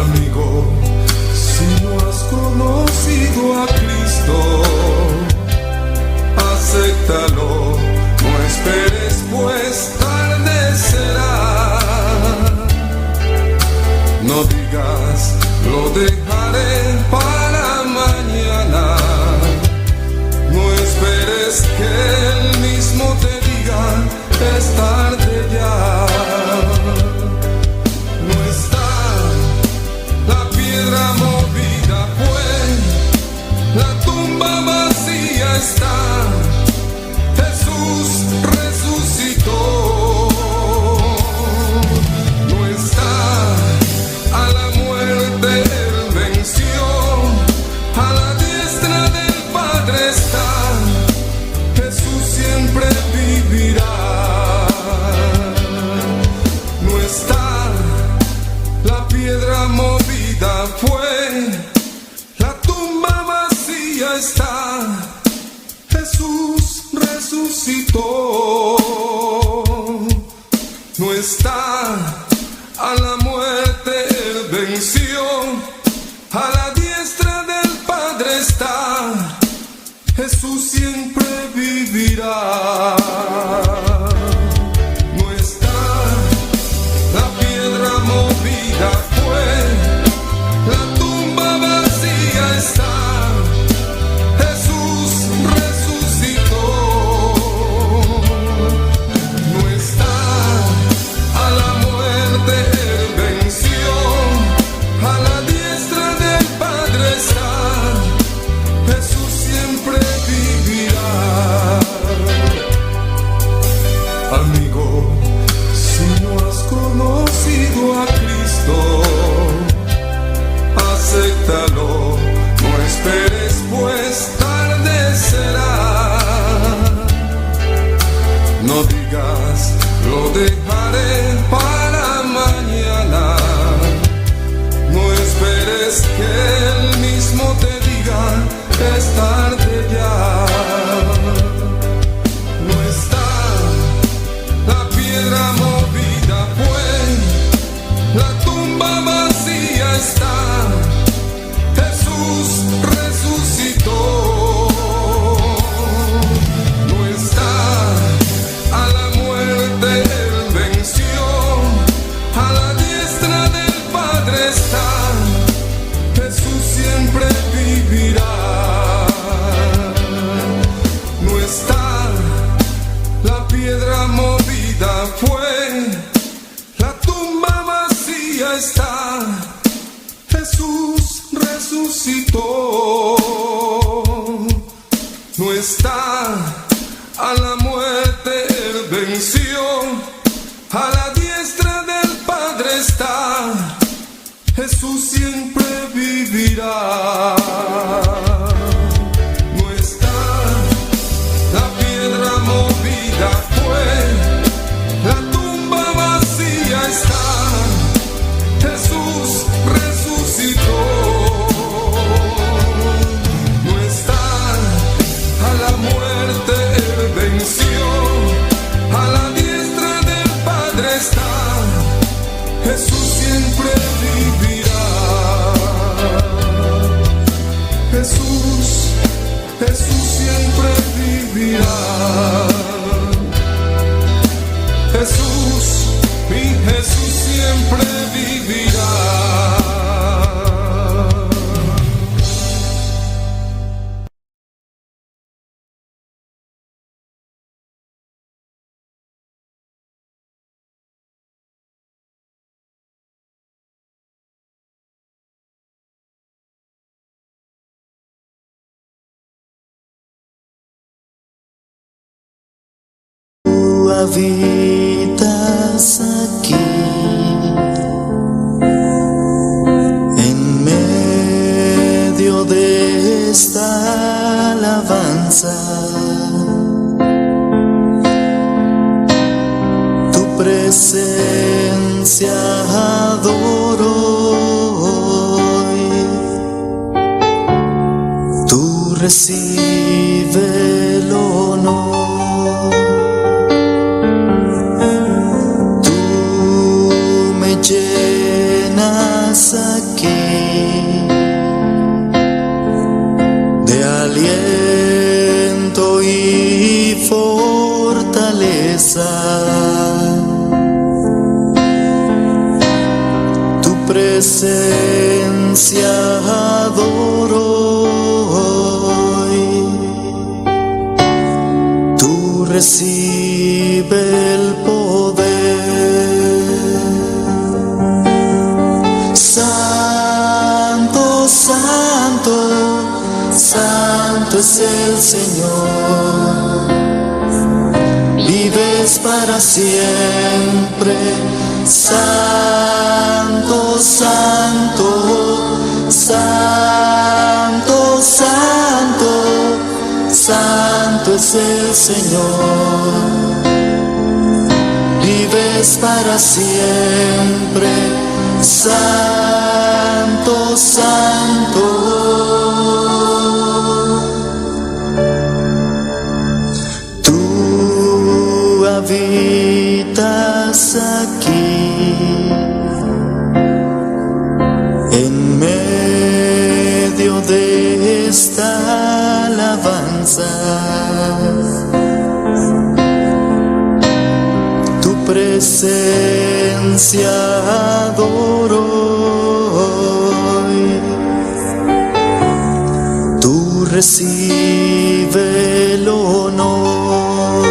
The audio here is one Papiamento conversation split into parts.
Amigo, si no has conocido a Cristo, acéptalo, no esperes, pues tarde será. No digas, lo dejaré para mañana. No esperes que él mismo te diga, es tarde ya. No está la piedra movida, fue, la tumba vacía está. Jesús resucitó. No está, a la muerte él venció, a la diestra del Padre está. Jesús siempre vivirá. No está, la piedra movida fue, la tumba vacía está. Jesús resucitó. No está, a la muerte él venció, a la diestra del Padre está. Jesús siempre vivirá. No está, la piedra movida fue, la tumba vacía está. Jesús resucitó. No está, a la muerte él venció, a la diestra del Padre está. Jesús siempre vivirá. Amigo, si no has conocido a Cristo, acéptalo, no esperes, pues tarde será. No digas, lo dejaré para mañana. No esperes que él mismo te diga, es tarde ya. No está, la piedra movida fue, la tumba vacía está. Jesús resucitó. No está, a la muerte él venció, a la diestra del Padre está. Jesús siempre vivirá. No está, la piedra movida fue, la tumba vacía está. Jesús resucitó. No está, a la muerte él venció, a la diestra del Padre está. Jesús siempre vivirá. No está, la piedra movida fue, la tumba vacía está. Jesús resucitó. No está, a la muerte él venció, a la diestra del Padre está. Jesús siempre vivirá. Jesús, Jesús siempre vivirá. Jesús, mi Jesús siempre vivirá. Tú habitas aquí en medio de esta alabanza. Tu presencia adoro hoy. Tú recibe el honor. Tú me llenas aquí. presencia adoro hoy. Tú recibe el poder. Santo, santo, santo es el Señor. Vives para siempre. Santo, santo, santo, santo, santo es el Señor. Vives para siempre. Santo, santo. Tú habitas aquí en medio de esta alabanza. Tu presencia adoro hoy. Tú recibe el honor.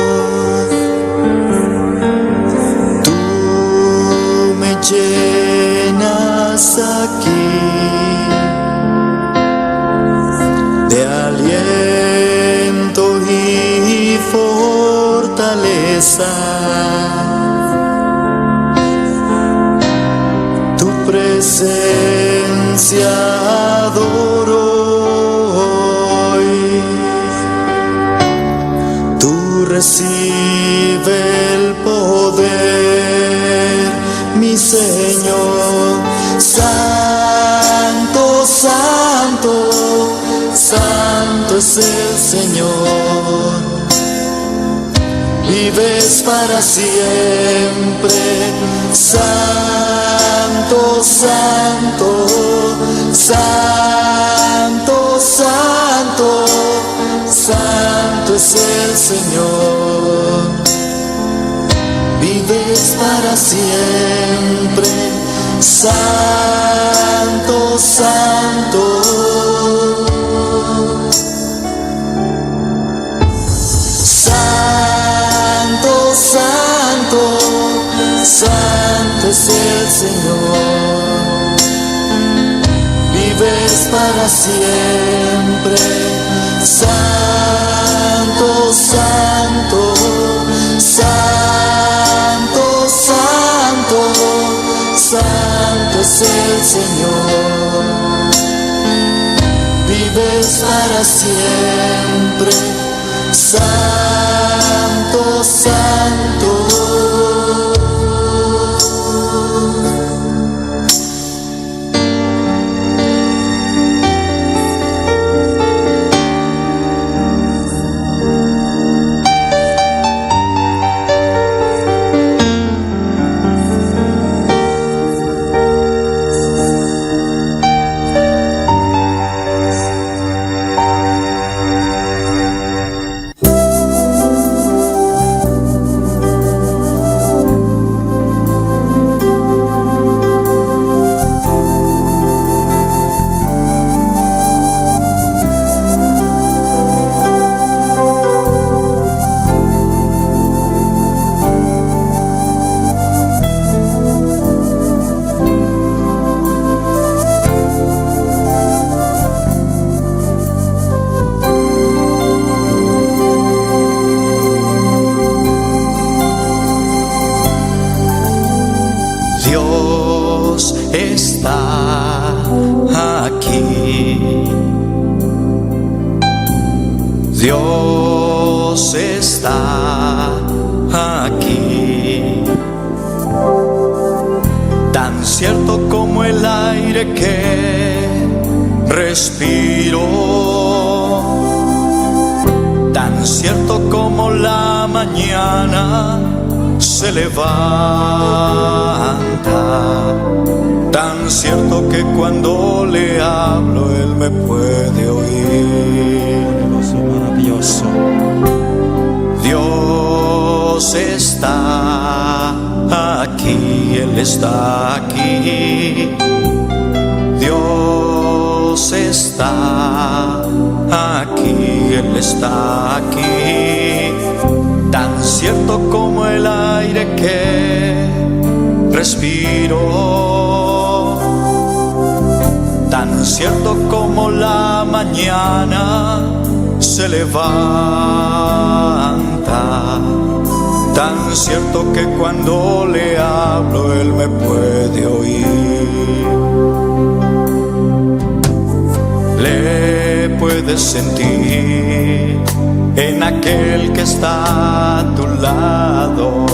Tú me llenas aquí de aliento y fortaleza. Tu presencia adoro hoy. Tú recibe el poder, mi Señor. Santo, santo, santo es el Señor. Vives para siempre. Santo, santo, santo, santo, santo es el Señor. Vives para siempre. Santo, santo. Santo, santo, santo es el Señor. Vives para siempre. Santo, santo, santo, santo, santo es el Señor. Vives para siempre. Santo, santo. Dios está aquí. Dios está aquí. Tan cierto como el aire que respiro. Tan cierto como la mañana se levanta. Tan cierto que cuando le hablo él me puede oír. Poderoso, maravilloso. Dios está aquí, Él está aquí. Dios está aquí, Él está aquí, tan cierto como el aire que respiro, tan cierto como la mañana se levanta, tan cierto que cuando le hablo Él me puede oír. Le puedes sentir en aquel que está a tu lado.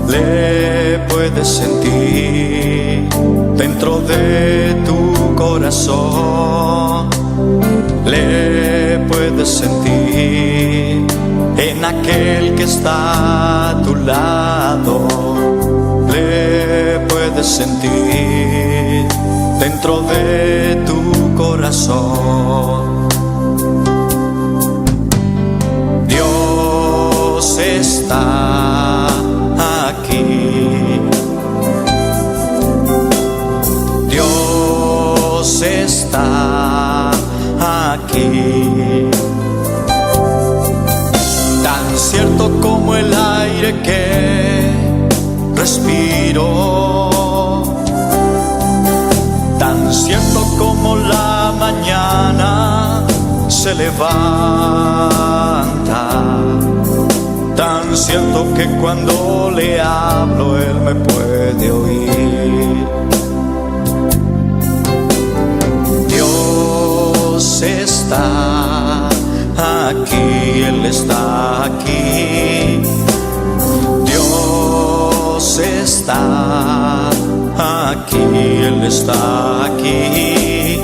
Le puedes sentir dentro de tu corazón. Le puedes sentir en aquel que está a tu lado. Le puedes sentir dentro de tu corazón. Dios está aquí. Dios está aquí. Tan cierto como el aire que respiro. Tan cierto como la mañana se levanta. Tan cierto que cuando le hablo él me puede oír. Dios está aquí, Él está aquí. Dios está aquí, Él está aquí.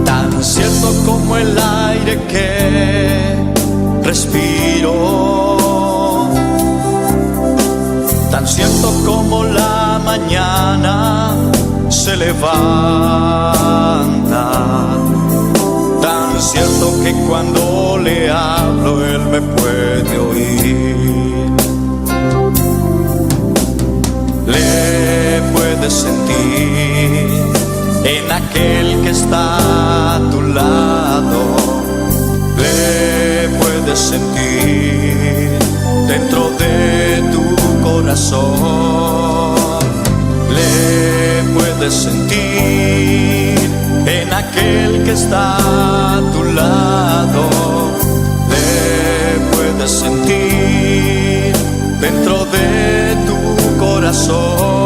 Tan cierto como el aire que respiro, tan cierto como la mañana se levanta, tan cierto que cuando le hablo él me puede oír. Le puedes sentir en aquel que está a tu lado. Le puedes sentir dentro de tu corazón. Le puedes sentir en aquel que está a tu lado. Le puedes sentir dentro de tu corazón.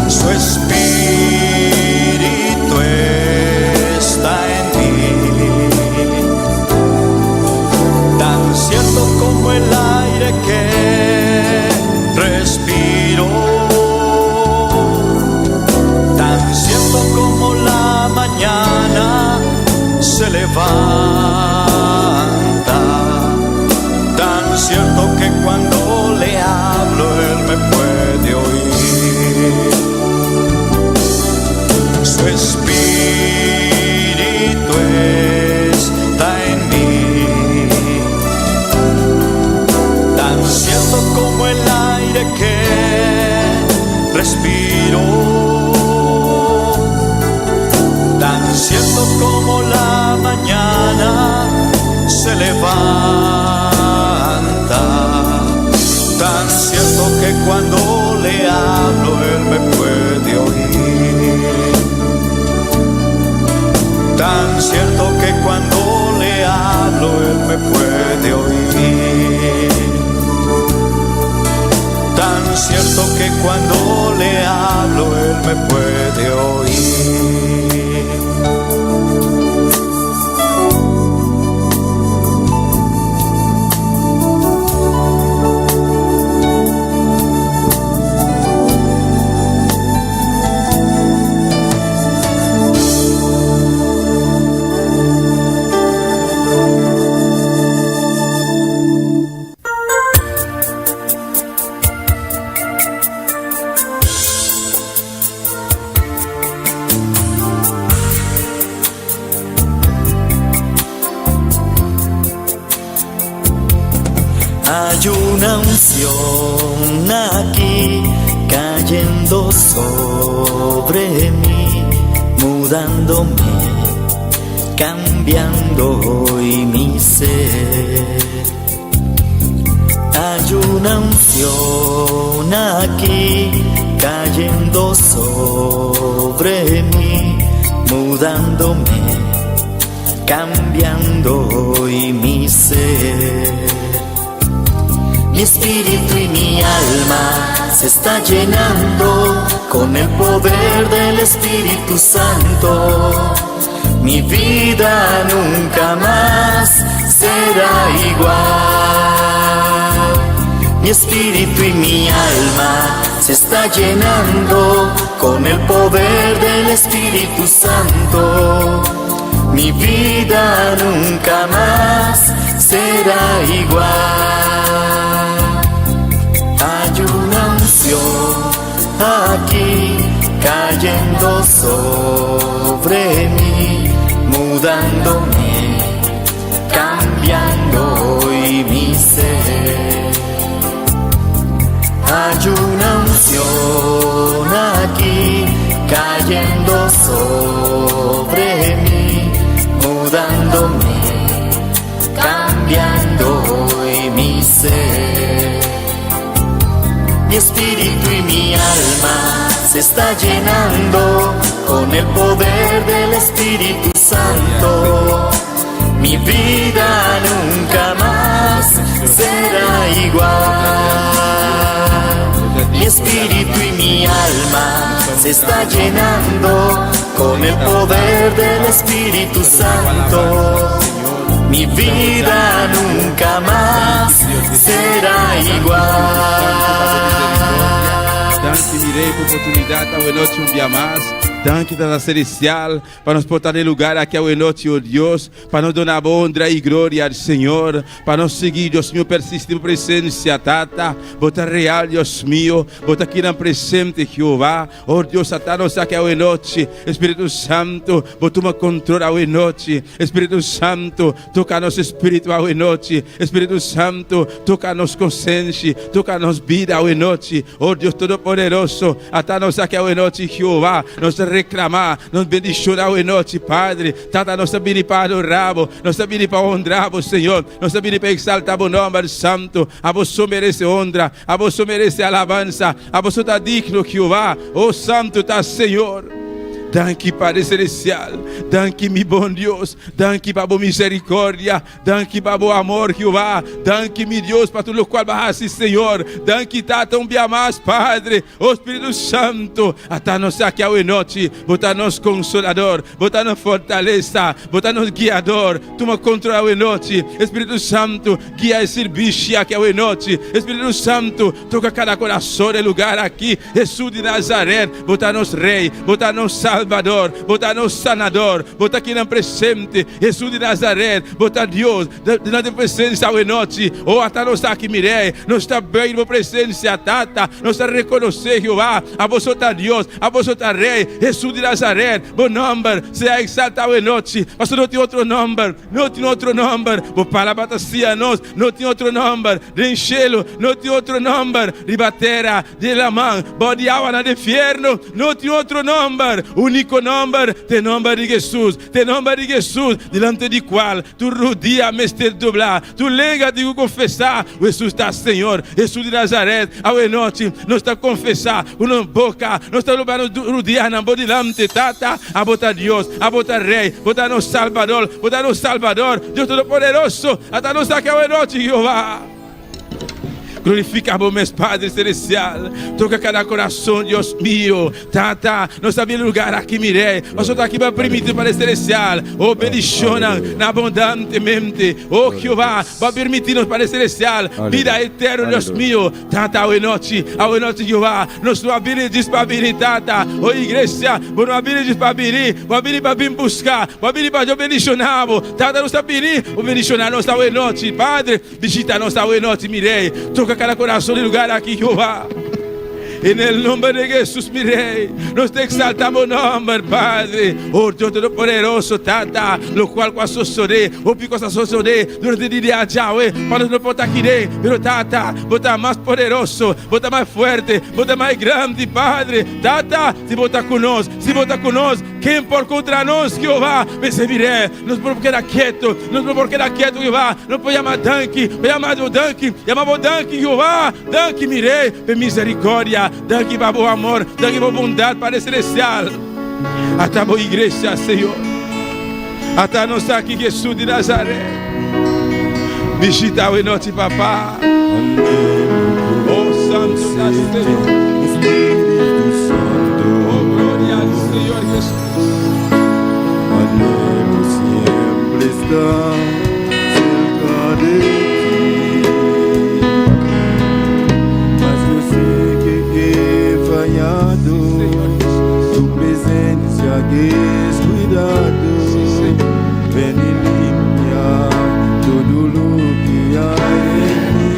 Su espíritu está en mí, tan cierto como el aire que respiro, tan cierto como la mañana se levanta, tan cierto que cuando le hablo él me puede oír. Su espíritu está en mí, tan cierto como el aire que respiro, tan cierto como la mañana se levanta, tan cierto que cuando le hablo él me puede oír. Tan cierto que cuando le hablo él me puede oír. Tan cierto que cuando le hablo él me puede oír. una unción aquí cayendo sobre mí, mudándome, cambiando hoy mi ser. Hay una unción aquí cayendo sobre mí, mudándome, cambiando hoy mi ser. Mi espíritu y mi alma se está llenando con el poder del Espíritu Santo. Mi vida nunca más será igual. Mi espíritu y mi alma se está llenando con el poder del Espíritu Santo. Mi vida nunca más será igual. Hay una unción aquí cayendo sobre mí, mudándome, cambiando hoy mi ser. Hay una unción aquí cayendo sobre mí, mudándome, cambiando hoy mi ser. Mi espíritu y mi alma se está llenando con el poder del Espíritu Santo. Mi vida nunca más será igual. Mi espíritu y mi alma se está llenando con el poder del Espíritu Santo. Mi vida nunca más será igual. Danki, mi Rei, pa e oportunidat, awe nochi un dia mas. Danki, Tata Selestial, pa nos por ta den e lugá aki awe nochi, oh Dios, pa nos duna honra i gloria na Señor, pa nos sigui, Dios mio, persistí den presensia, Tata, Bo ta real, Dios mio, Bo ta aki na presente, Jehová, oh Dios, ata nos aki awe nochi, Spiritu Santu, Bo tuma kontròl awe nochi, Spiritu Santu, toka nos spiritu awe nochi, Spiritu Santu, toka nos konsenshi, toka nos bida awe nochi, oh Dios Todopoderoso, ata nos aki awe nochi, Jehová, nos ta reklamá nos bendishon awe nochi, Padre, Tata, nos ta bini pa adorá Bo, nos ta bini pa honra Bo, Señor, nos ta bini pa eksaltá Bo nòmber santu, Abo so meresé honra, Abo so meresé alabansa, Abo so ta digno, Jehová, oh santu ta Señor. Danki, Padre Selestial. Danki, mi bon Dios. Danki pa bo miserikòrdia. Danki pa bo amor, Jehová. Danki, mi Dios, pa tur loke Bo a hasi, Señor. Danki, Tata, un dia mas, Padre. Oh Spiritu Santu, ata nos aki awe nochi. Bo ta nos konsolador. Bo ta nos fortalesa. Bo ta nos guiador. Tuma kontròl awe nochi. Spiritu Santu, guia e servisio aki awe nochi. Spiritu Santu, toka kada kurason den e lugá aki. Hesus di Nazaret, Bo ta nos Rei, Bo ta nos Salbador, Bo ta nos Sanador, Bo ta aki na presente. Hesus di Nazaret, Bo ta Dios, den Bo presensia awe nochi. Oh, ata nos aki, mi Rei, nos ta bei Bo presensia, Tata, nos ta rekonosé, Jehová, Abo so ta Dios, Abo so ta Rei. Hesus di Nazaret, Bo nòmber sea eksaltá awe nochi, pasobra no tin otro nòmber, no tin otro nòmber, Bo palabra ta siña nos, no tin otro nòmber den shelu, no tin otro nòmber riba tera, den laman, bou di awa na infierno, no tin otro nòmber, úniko nòmber, ta nòmber di Hesus, ta nòmber di Hesus, dilanti di kual tur rudia mester dobla, tur lenga tin ku konfesá, Hesus ta Señor, Hesus di Nazaret, awe nochi, nos ta konfesá ku nos boka, nos ta dobla nos rudianan bo dilanti, Tata, Abo ta Dios, Abo ta Rei, Bo ta nos Salbador, Bo ta nos Salbador, Dios Todopoderoso, ata nos aki awe nochi, Jehová. Glorifiká Bo mes, Padre Selestial. Toka kada kurason, Dios mio. Tata, nos ta bin lugá aki, mi Rei. Nos ta aki pa permití, Padre Selestial. Oh, bendishonnan na abundantemente. Oh, Jehová, Bo a permití nos, Padre Selestial, bida eterno, Dios mio. Tata, awe nochi, awe nochi, Jehová, nos no a bini djis pa bini, Tata. Oh, iglesia, bo no a bini djis pa bini. Bo a bini pa bin buska. Bo a bini pa Dios bendishoná bo. Tata, nos ta bini, Bo bendishoná nos awe nochi, Padre. Bishita nos awe nochi, mi Rei. Toka kada kurason den lugá aki, Jehová. En el nombre de Jesús, mi Rey, nos te exaltamos nomber, Padre. Oh Dios Todopoderoso, Tata, lokual ku a sosodé, hopi kos a sosodé durante di dia djawe, pa nos no por ta kidé, pero Tata, bo ta mas poderoso, bo ta mas fuerte, bo ta mas grandi, Padre. Tata, si bo ta ku nos, si bo ta ku nos, ken por kontra nos, Jehová? Mester mir'é, nos no por keda ketu, nos no por keda ketu, Jehová. Nos por yama danki, por yama bo danki, yama bo danki, Jehová. Danki, mi Rey, p'e misericordia, danki pa bo amor, danki pa bo bondad, Padre Celestial. Ata bo iglesia, Señor. Ata nos aki, Jesús di Nazaret. Bishita awe nochi, Papa. Oh, Santo ta Señor. Oh, gloria al Señor Jesús. Anhelo siempre estar cerca de ti. Mas yo sé que he fallado, tu presencia descuidado. Ven y limpia todo lo que hay en mí.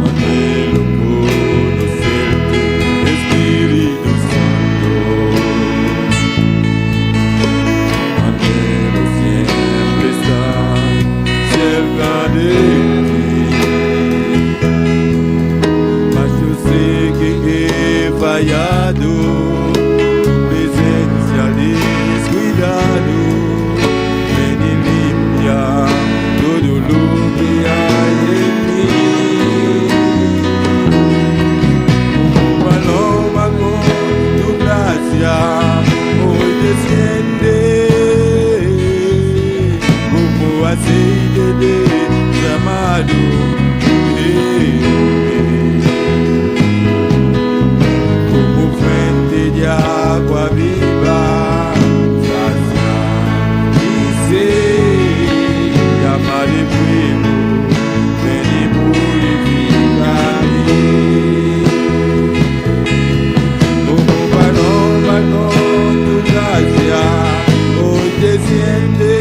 Anhelo conocerte, Espíritu Santo. Anhelo siempre estar cerca de ti. Mas yo sé que he fallado, tu presencia descuidado. Ven y limpia todo lo que hay en mí. Como paloma con tu gracia hoy desciende, como aceite derramado. Eh, eh. Como fuente de agua viva, sacia mi sed, llama de fuego, ven y purifícame. Como paloma con tu gracia hoy desciende,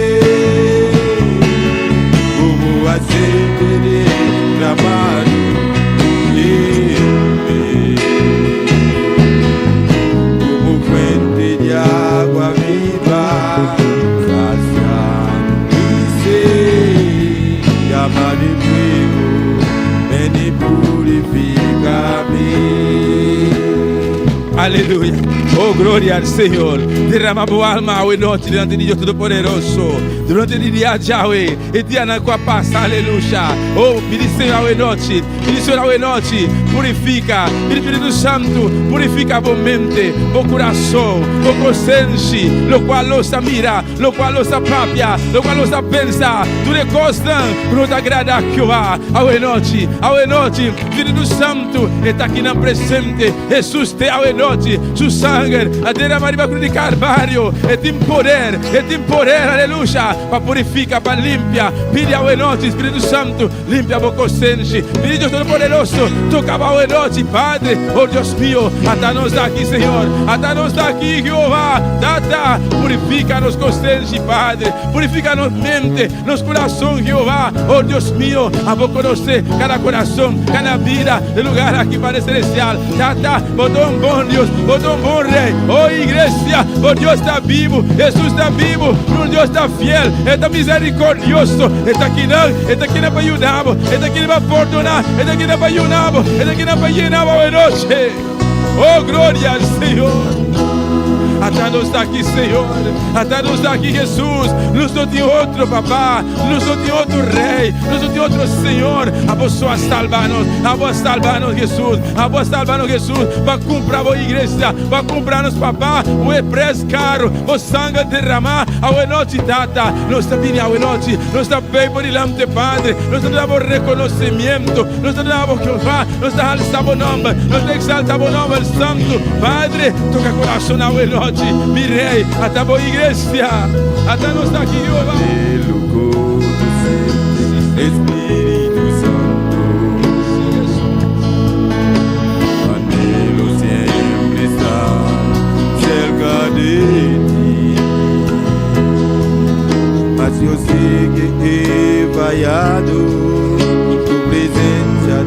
como aceite derramado. Eh, eh. Como fuente de agua viva, sacia mi sed, llama de fuego, ven y purifícame. Aleluya. Oh, gloria al Señor. Derama bo alma awe nochi delante di Dios Todopoderoso. Durante di dia djawe, e dianan ku a pasa, aleluya. Oh, pidi Señor awe nochi, pidi Señor awe nochi, purifica. Pidi Spiritu Santu, purifica bo mente, bo kurason, bo konsenshi, lokual nos ta mira, lokual nos ta papia, lokual nos ta pensa, tur e kosnan ku no ta agrada Jehová. Awe nochi, awe nochi, Spiritu Santu e ta akinan presente. Hesus te awe nochi, su sanger a derama riba cruz di Calvario. E tin poder, e tin poder, aleluya, pa purifica, pa limpia. Pidi awe nochi, Spiritu Santu, limpia bo consenshi. Pidi Dios Todopoderoso, toca bo awe nochi, Padre, oh Dios mio, ata nos aki, Señor, ata nos aki, Jehová, Tata, purifica nos consenshi, Padre, purifica nos mente, nos corazon, Jehová, oh Dios mio, abo conoce cada corazon, cada vida, e lugar aki, Padre Celestial. Tata, bo ta un bon Dios, bo ta un bon Rey. Oh iglesia, bo Dios ta bibu, Hesus ta bibu, nos Dios ta fiel, E ta misericordioso, E ta kinan, E ta kinan pa yuda bo, E ta kinan pa pordona, E ta kinan pa yuna bo, E ta kinan pa yena bo awe noche. Oh, gloria al Señor. Ata nos ta aki, Señor. Ata nos ta aki, Hesus. Nos no tin otro Papa. Nos no tin otro Rey. Nos no tin otro Señor. Abo so a salba nos. Abo a salba nos, Hesus. Abo a salba nos, Hesus. Bo a cumpra bo iglesia. Bo a cumpra nos, Papa. Cu e prijs caro. Bo sanger derama. Awe nochi, Tata. Nos ta bini awe nochi. Nos ta bay bo dilante, Padre. Nos ta duna bo reconocimiento. Nos ta duna bo, Jehová. Nos ta halsa bo nomber. Nos ta exalta bo nomber santo. Padre, toca corazon awe nochi. Mi Rey, ata bo iglesia. Ata nos ta aki, Jehová. Anhelo conocerte, Espíritu Santo. Anhelo siempre estar cerca de ti. Mas yo sé que he fallado, tu presencia.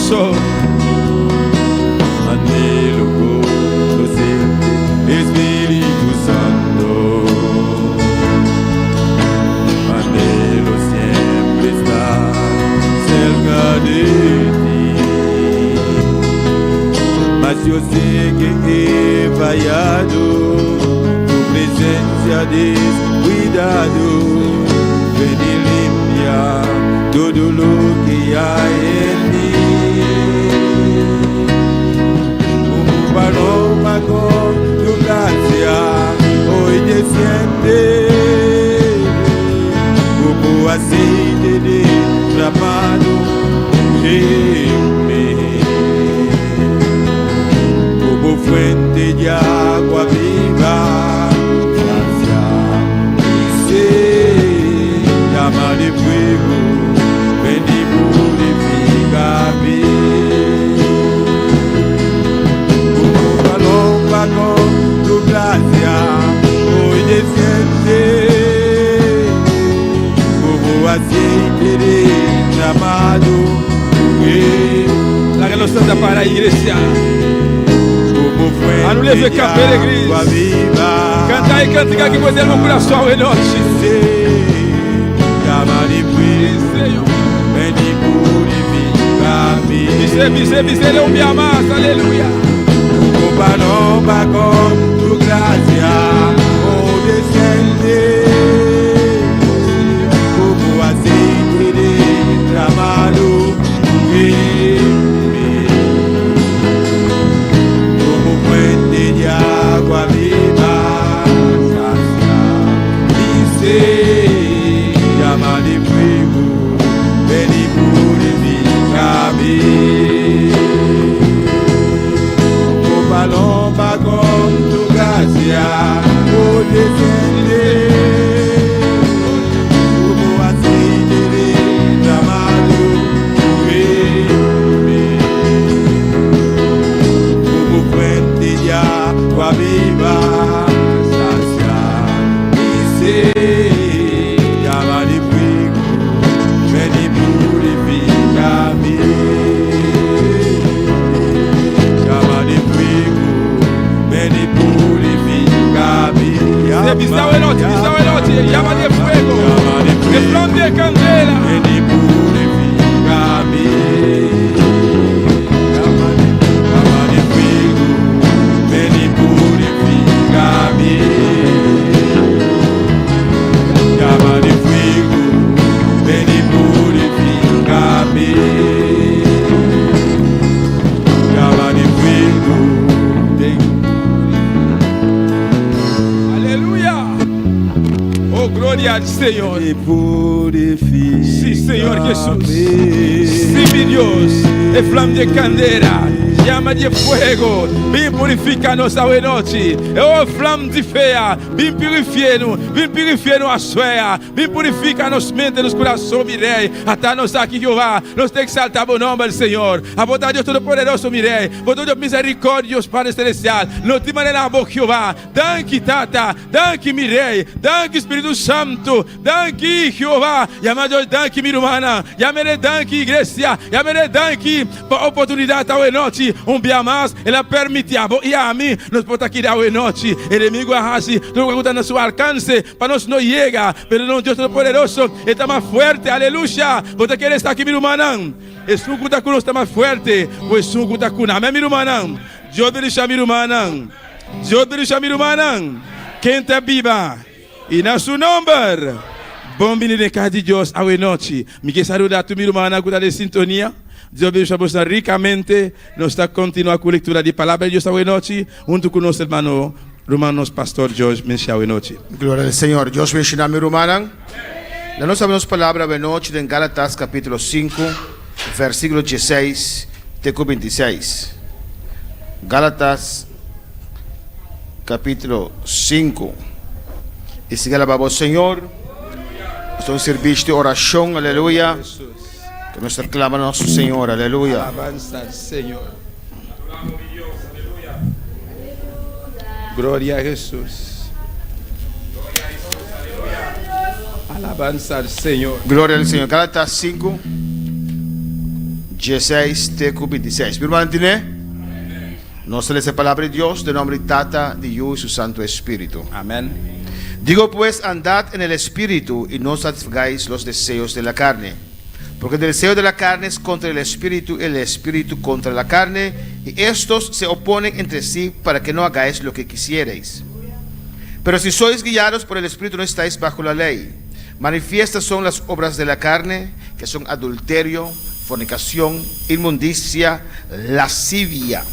corazón. Anhelo conocerte, Espíritu Santo. Anhelo siempre estar cerca de ti. Mas yo sé que he fallado, tu presencia descuidado. Ven y limpia todo lo que hay en mí. Como paloma con tu gracia hoy desciende, como aceite derramado, úngeme. Como fuente de agua viva, sacia mi sed, llama de fuego, ven y purifícame. Como paloma con tu gracia hoy desciende, como aceite derramado, úngeme. Laga nos lanta para, iglesia. Como fuente Anu leve de café, agua viva. Kanta e kantika ku den bo kurason awe nochi. Llama de fuego, Señor. ven y purifícame. Bis'é, bis'é, bis'é un bia mas, aleluya. Como paloma con tu gracia, oh desciende, como aceite derramado, úngeme. Como fuente de agua viva, sacia mi sed, llama de fuego, ven y purifícame. Como paloma con tu gracia, oh desciende, como aceite derramado, úngeme. Como fuente de agua viva, sacia mi sed, llama de fuego, ven y purifícame. Llama de fuego, ven y purifícame. Bisa awe nochi, bisa awe nochi, llama de fuego. Llama de De fuego. flama de kandela. Ven y purifícame. Llama llama de fuego, ven y purifícame. Llama de fuego, ven y purifícame. Llama de fuego, ven. Aleluya. Oh, gloria al Señor. Y purifícame. Sí, Señor Jesús. Sí, mi Dios. E flama di kandela. Llama di fuego. Bin purifiká nos awe nochi. Oh, flama di fe. Bin purifiká nos. Bin purifiká nos fe. Bin purifiká nos mente, nos kurason, mi Rei. Ata nos aki, Jehová. Nos ta eksaltá bo nòmber, Señor. Abo ta Dios Todopoderoso, mi Rei. Bo Dios miserikòrdioso, Padre Selestial. No tin manera bo, Jehová. Danki, Tata. Danki, mi Rei. Danki, Spiritu Santu. Danki, Jehová. Yama Dios, danki, mi ruman. Yam'é danki, iglesia. Yam'é danki pa e oportunidat awe nochi. Un dia mas, el a permití abo i ami. Nos por ta aki awe nochi. Enemigu a hasi, tur loke ta na su alkanse, pa nos no yega. Pero no, Dios Todopoderoso, ta mas fuerte. Aleluya. Bo ta kere esaki, mi ruman? Esun ku ta ku nos ta mas fuerte. Esun ku ta ku nan. Amèn, mi ruman. Dios bendishoná mi ruman. Dios bendishoná mi ruman. Ken ta biba. I na su nòmber. Bon bini na kas di Dios awe nochi. Mi ke saludá tur mi ruman ku ta den sintonia. Dios bendishoná boso rikamente. Nos ta kontinuá ku lektura di palabra di Dios awe nochi. Huntu ku nos ruman, ruman nos pastor George Mensia awe nochi. Gloria al Señor. Dios bendishoná mi ruman. Nos habri palabra awe nochi den Gálatas kapítulo 5, versíkulo 16 te 26. Gálatas kapítulo 5. I sigui alabá Señor. Un servisio di orashon, aleluya. Ku nos klama nos Señor, aleluya. Alabansa al Señor. Gloria a Jesús. Alabanza al Señor. Gloria al Señor. Gálatas 5, 16 te ku 26. Mi rumannan tine? Nos ta lesa e palabra di Dios den nomber di Tata, di Yu i su Santu Espíritu. Amen. Digo pues, andad en el Espíritu y no satisfagáis los deseos de la carne. Porque el deseo de la carne es contra el Espíritu y el Espíritu contra la carne, y estos se oponen entre sí para que no hagáis lo que quisierais. Pero si sois guiados por el Espíritu no estáis bajo la ley. Manifiestas son las obras de la carne, que son adulterio, fornicación, inmundicia, lascivia.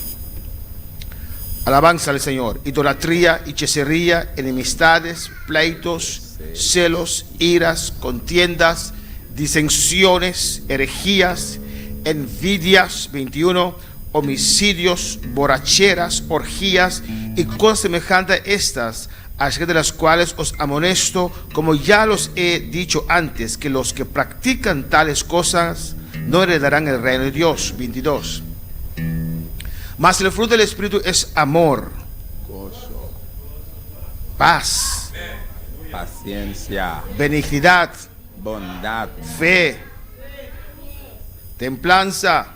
Alabanza al Señor. Idolatría, hechicería, enemistades, pleitos, celos, iras, contiendas, disensiones, herejías, envidias, 21, homicidios, borracheras, orgías y cosas semejantes a estas, acerca de las cuales os amonesto, como ya los he dicho antes, que los que practican tales cosas no heredarán el reino de Dios. 22. Mas el fruto del Espíritu es amor, Goso, paz, paciencia, benignidad, bondad, fe, templanza.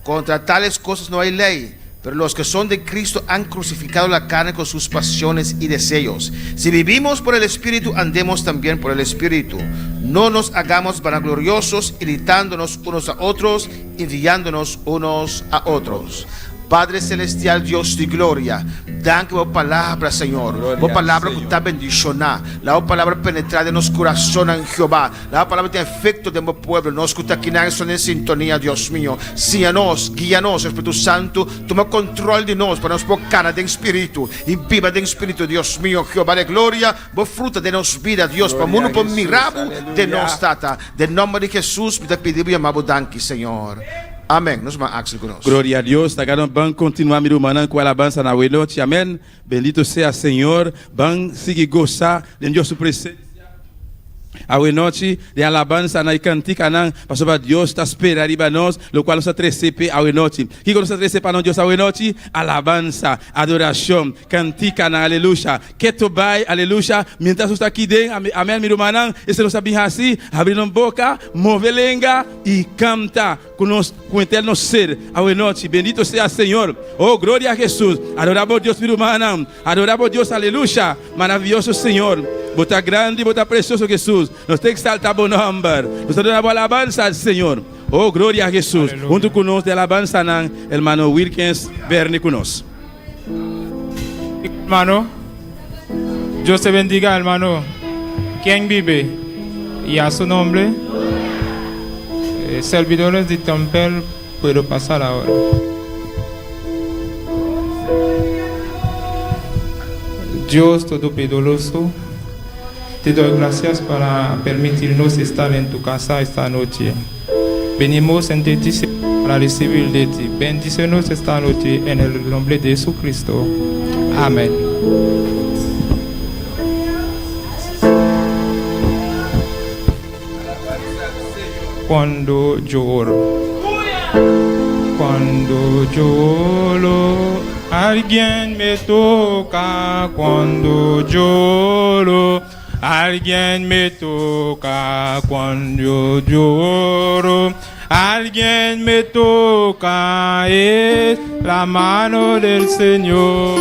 Contra tales cosas no hay ley. Pero los que son de Cristo han crucificado la carne con sus pasiones y deseos. Si vivimos por el Espíritu, andemos también por el Espíritu. No nos hagamos vanagloriosos, irritándonos unos a otros, envidiándonos unos a otros. Padre Celestial, Dios di gloria, danki pa bo palabra, Señor. Gloria Bo palabra al ku Señor. ta bendishoná. Laga bo palabra penetrá den nos kurasonnan, Jehová. Laga bo palabra tin efekto den bo pueblo. Nos ku ta kinan esnan den sintonia, Dios mio. Siña nos, guia nos, Espíritu Santu, tuma kontrol di nos pa nos por kana den Spiritu i biba den Spiritu, Dios mio, Jehová de gloria, bo fruta den nos bida, Dios, pa Gloria mundu a por Jesús, mira bo den nos, aleluya. Tata. Den nòmber di Jesús mi ta pidi bo i ama bo danki, Señor. Amén. Nos ruman Axel ku nos. Gloria a Dios. Ta gana ban kontinuá mi rumannan ku alabansa na awenochi. Amén. Bendito sea Señor. Ban sigui gosa den Dios su presencia awenochi den alabansanan i kantikanan, pasobra Dios ta spera riba nos lokual nos ta trese p'e awenochi. Kiko nos ta trese pa nos Dios awenochi? Alabansa, adorashon, kantikanan, aleluya. Keto bai, aleluya, mientras nos ta aki den, amén, mi rumannan, esei nos ta bin hasi, habri nos boka, move lenga i kanta ku nos ku henter nos ser awenochi. Bendito sea Señor. Oh, gloria a Jesús. Adora bo Dios, mi rumannan. Adora bo Dios, aleluya. Maraviyoso Señor. Bo ta grandi, bo ta precioso, Jesús. Nos ta exalta bo nomber. Nos ta duna bo alabansa, Señor. Oh, gloria a Jesús. Aleluya. Hunto ku nos den alabansanan, hermano Wilkens Bernie ku nos. Hermano, Dios te bendiga, hermano. ¿Quién vive? Y a su nombre, servidores de Tempel, puedo pasar ahora. Dios Todopoderoso, te doy gracias para permitirnos estar en tu casa esta noche. Venimos ante ti para recibir de ti. Bendícenos esta noche en el nombre de Jesucristo. Amén. Cuando lloro, cuando lloro, alguien me toca. Cuando lloro, alguien me toca. Cuando lloro, alguien me toca. Es la mano del Señor.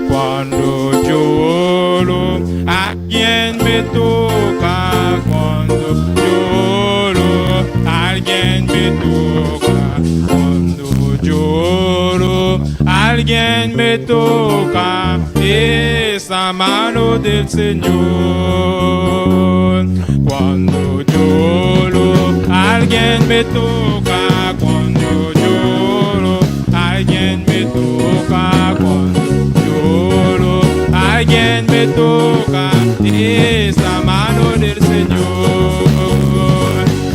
Cuando lloro, alguien me toca. Cuando lloro, alguien me toca. Cuando lloro, alguien me toca. Esa mano del Señor. Cuando lloro, alguien me toca. Cuando lloro, alguien me toca. Cuando lloro, alguien me toca. Esa mano del Señor.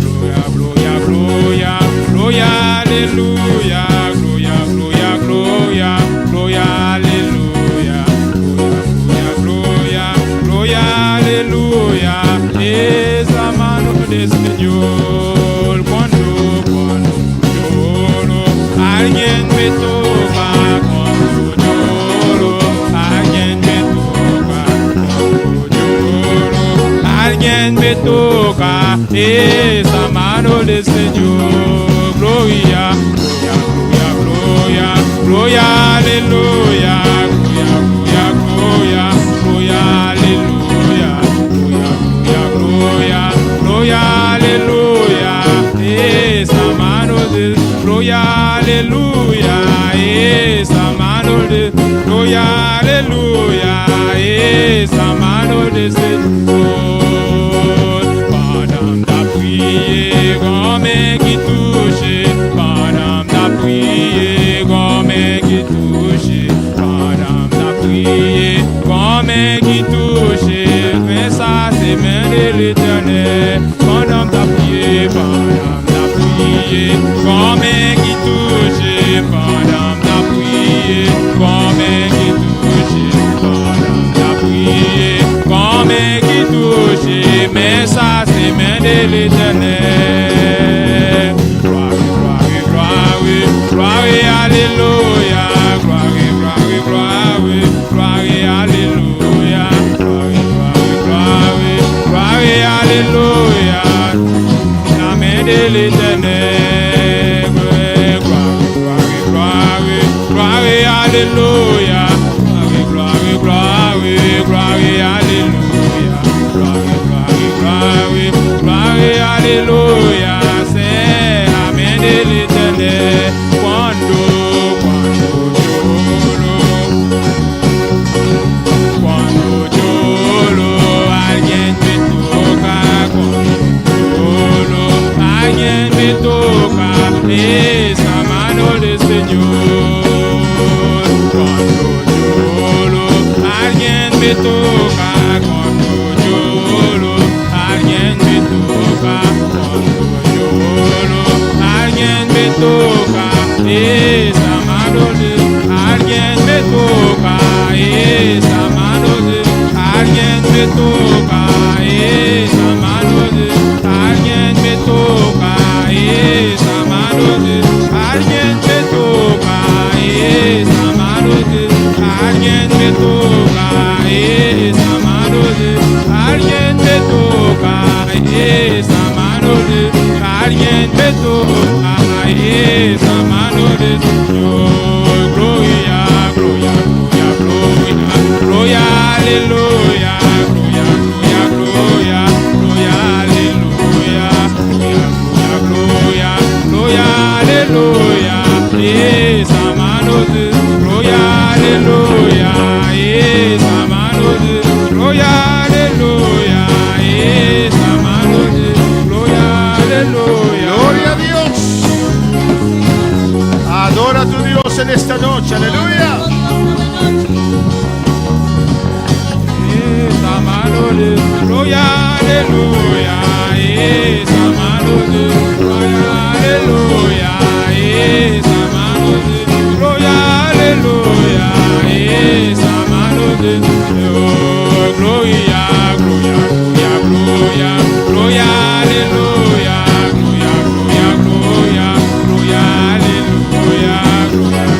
Gloria, gloria, gloria, gloria, aleluya. Gloria, gloria, gloria, gloria, aleluya. Gloria, gloria, gloria, aleluya. Esa mano del Señor. Cuando, cuando lloro, alguien me toca. Cuando lloro, alguien me toca. Cuando lloro, alguien me toca. Esa mano. mano del Señor. Gloria, gloria, gloria, gloria, gloria, aleluya. Gloria, gloria, gloria, gloria, aleluya. Gloria, gloria, gloria, gloria, aleluya. Esa mano de gloria, aleluya. Esa mano de gloria, aleluya. Esa mano de Señor. Pandan m ap priye, gon men ki touche. Pandan m ap priye, gon men ki touche. Pandan m ap priye, gon men ki touche. Men sa se men de Letènèl. Pandan m ap priye, pandan m ap priye, gon men ki touche. Pandan m ap priye, gon men ki touche. Pandan m ap priye, gon men ki touche. Men sa se men de Letènèl. Glwa, glwa, glwa, glwa, aleluya. Glwa, glwa, glwa, glwa, aleluya. Glwa, glwa, glwa, glwa, aleluya. La men de Letènèl. Glwa, glwa, glwa, glwa, aleluya. Glwa, glwa, glwa, aleluya. Glwa, glwa, glwa, glwa, aleluya. Se la men de Letènèl. Cuando, cuando lloro, cuando lloro, alguien me toca. Cuando lloro, alguien me toca. Esa mano del Señor. Cuando lloro, alguien me toca. Cuando lloro, alguien me toca. Cuando lloro, alguien me toca. Esa mano de alguien me toca. Esa mano de alguien me toca. Esa mano de alguien me toca. Esa mano de alguien me toca. Esa mano de alguien me toca. Esa mano de alguien me toca. Esa mano de alguien me toca. Esa mano de Señor. Gloria, gloria, gloria, gloria, gloria, aleluya. Gloria, gloria, gloria, gloria, aleluya. Gloria, gloria, gloria, gloria, aleluya. Esa mano de gloria, aleluya. Esa mano de gloria, aleluya. Esa mano de gloria, aleluya. Gloria a Dios. Adora a tu Dios en esta noche. Aleluya. Esa mano de gloria, aleluya. Esa mano de gloria, aleluya. Esa mano de gloria, aleluya. Esa mano de Dios. Gloria, gloria, gloria, gloria, gloria, aleluya. Gloria, gloria, gloria, gloria, aleluya. Gloria, gloria,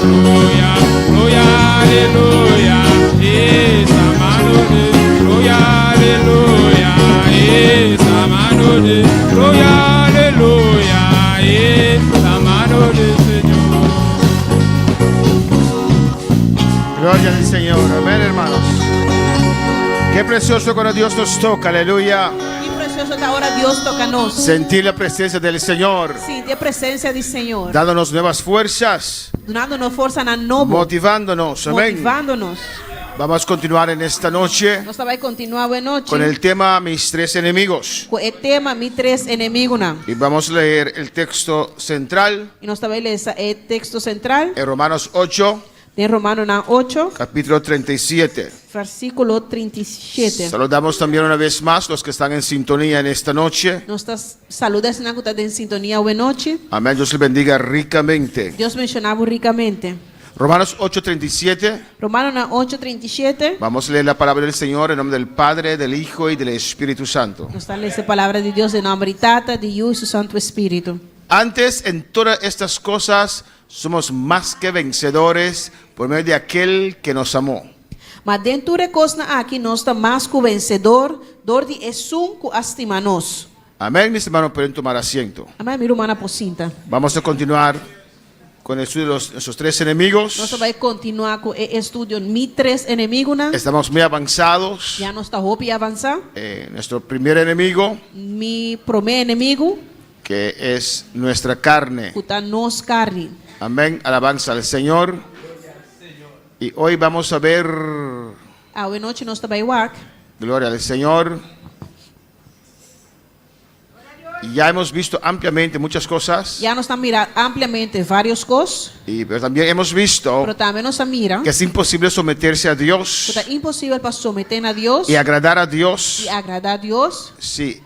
gloria, gloria, aleluya. Esa mano de gloria, aleluya. Esa mano de gloria, aleluya. Esa mano del Señor. Gloria al Señor. Amén, hermanos. Qué precioso cuando Dios nos toca. Aleluya. Ki presioso ta ora Dios toka nos. Sentir la presencia del Señor. Sinti e presensia di Señor. Dándonos nuevas fuerzas. Dunando nos forsanan nobo. Motivándonos. Amén. Motivando nos. Vamos a continuar en esta noche Nos ta bai kontinuá awe nochi con el tema Mis tres enemigos. Ku e tema Mi tres enemigunan. Y vamos a leer el texto central I nos ta bai lesa e teksto sentral en Romanos 8, den Romanonan 8, capítulo 37. Versíkulo 37. Saludamos también una vez más los que están en sintonía en esta noche. Nos ta saludá esnan ku ta den sintonia awe nochi. Amén. Dios les bendiga ricamente. Dios bendishoná bo rikamente. Romanos 8:37. Romanonan 8:37. Vamos a leer la palabra del Señor en nombre del Padre, del Hijo y del Espíritu Santo. Nos ta lesa e palabra di Dios den nòmber di Tata, di Yu i su Santu Spiritu. Antes, en todas estas cosas, somos más que vencedores por medio de aquel que nos amó. Ma den tur e kosnan aki nos ta mas ku vensedó, dor di esun ku a stima nos. Amén, mis hermanos, pueden tomar asiento. Amèn, mi rumannan por sinta. Vamos a continuar con el estudio de nuestros tres enemigos. Nos ta bai kontinuá ku e estudio Mi Tres Enemigunan. Estamos muy avanzados. Ya nos ta hopi avansá. Nuestro primer enemigo, Mi promé enemigu, que es nuestra carne. Ku ta nos karni. Amén. Alabanza al Señor. Y hoy vamos a ver, Awe nochi nos ta bai wak. Gloria al Señor. Ya hemos visto ampliamente muchas cosas. Ya nos a mira ampliamente vários kos. Pero también hemos visto Pero tambe nos a mira que es imposible someterse a Dios ku ta imposibel pa someté na Dios y agradar a Dios i agradá Dios si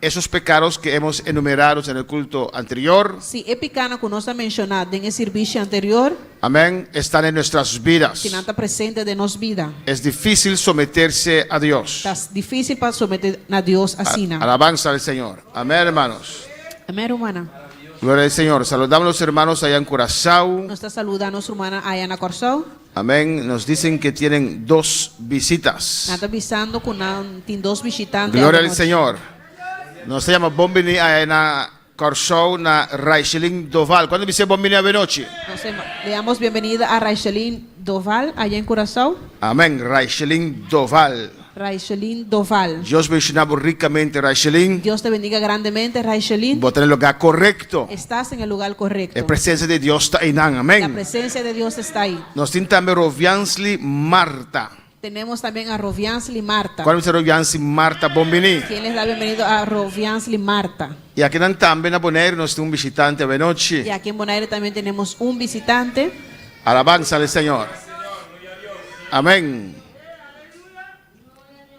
esos pecados que hemos enumerado en el culto anterior, si e pikánan ku nos a menshoná den e sirbishi anterior, amén, están en nuestras vidas. Si nan ta presente den nos bida. Es difícil someterse a Dios. Ta difísil pa someté na Dios asina. Alabanza al Señor. Amén, hermanos. Amén, rumannan. Gloria al Señor. Saludamos a los hermanos allá en Curazao. Nos ta saludá nos rumannan aya na Kòrsou. Amén. Nos dicen que tienen dos visitas. Nan ta bisando ku nan tin dos bishitante Gloria al awe nochi. Señor. Nos ta llama bon bini aya na Kòrsou na Raishelin Doval. Kuantu bis'é bon bini awenochi? Nos le damos bienvenida a Raishelin Doval allá en Curaçao. Amén, Raishelin Doval. Raishelin Doval. Dios bendiciona bo ricamente, Raishelin. Dios te bendiga grandemente, Raishelin. Bo ta na e lugar correcto. Estás en el lugar correcto. E presencia di Dios ta einan. Amén. La presencia de Dios está ahí. Nos tin tambe Roviansli Marta. Tenemos también a Roviansli Marta. Cuando bisa Roviansli Marta bon bini? ¿Quién les da bienvenido a Roviansli Marta? Y aki nan tambe na Bonaire nos tin un bishitante awenochi. Y aquí en Bonaire también tenemos un visitante. Alabanza al Señor. Amén.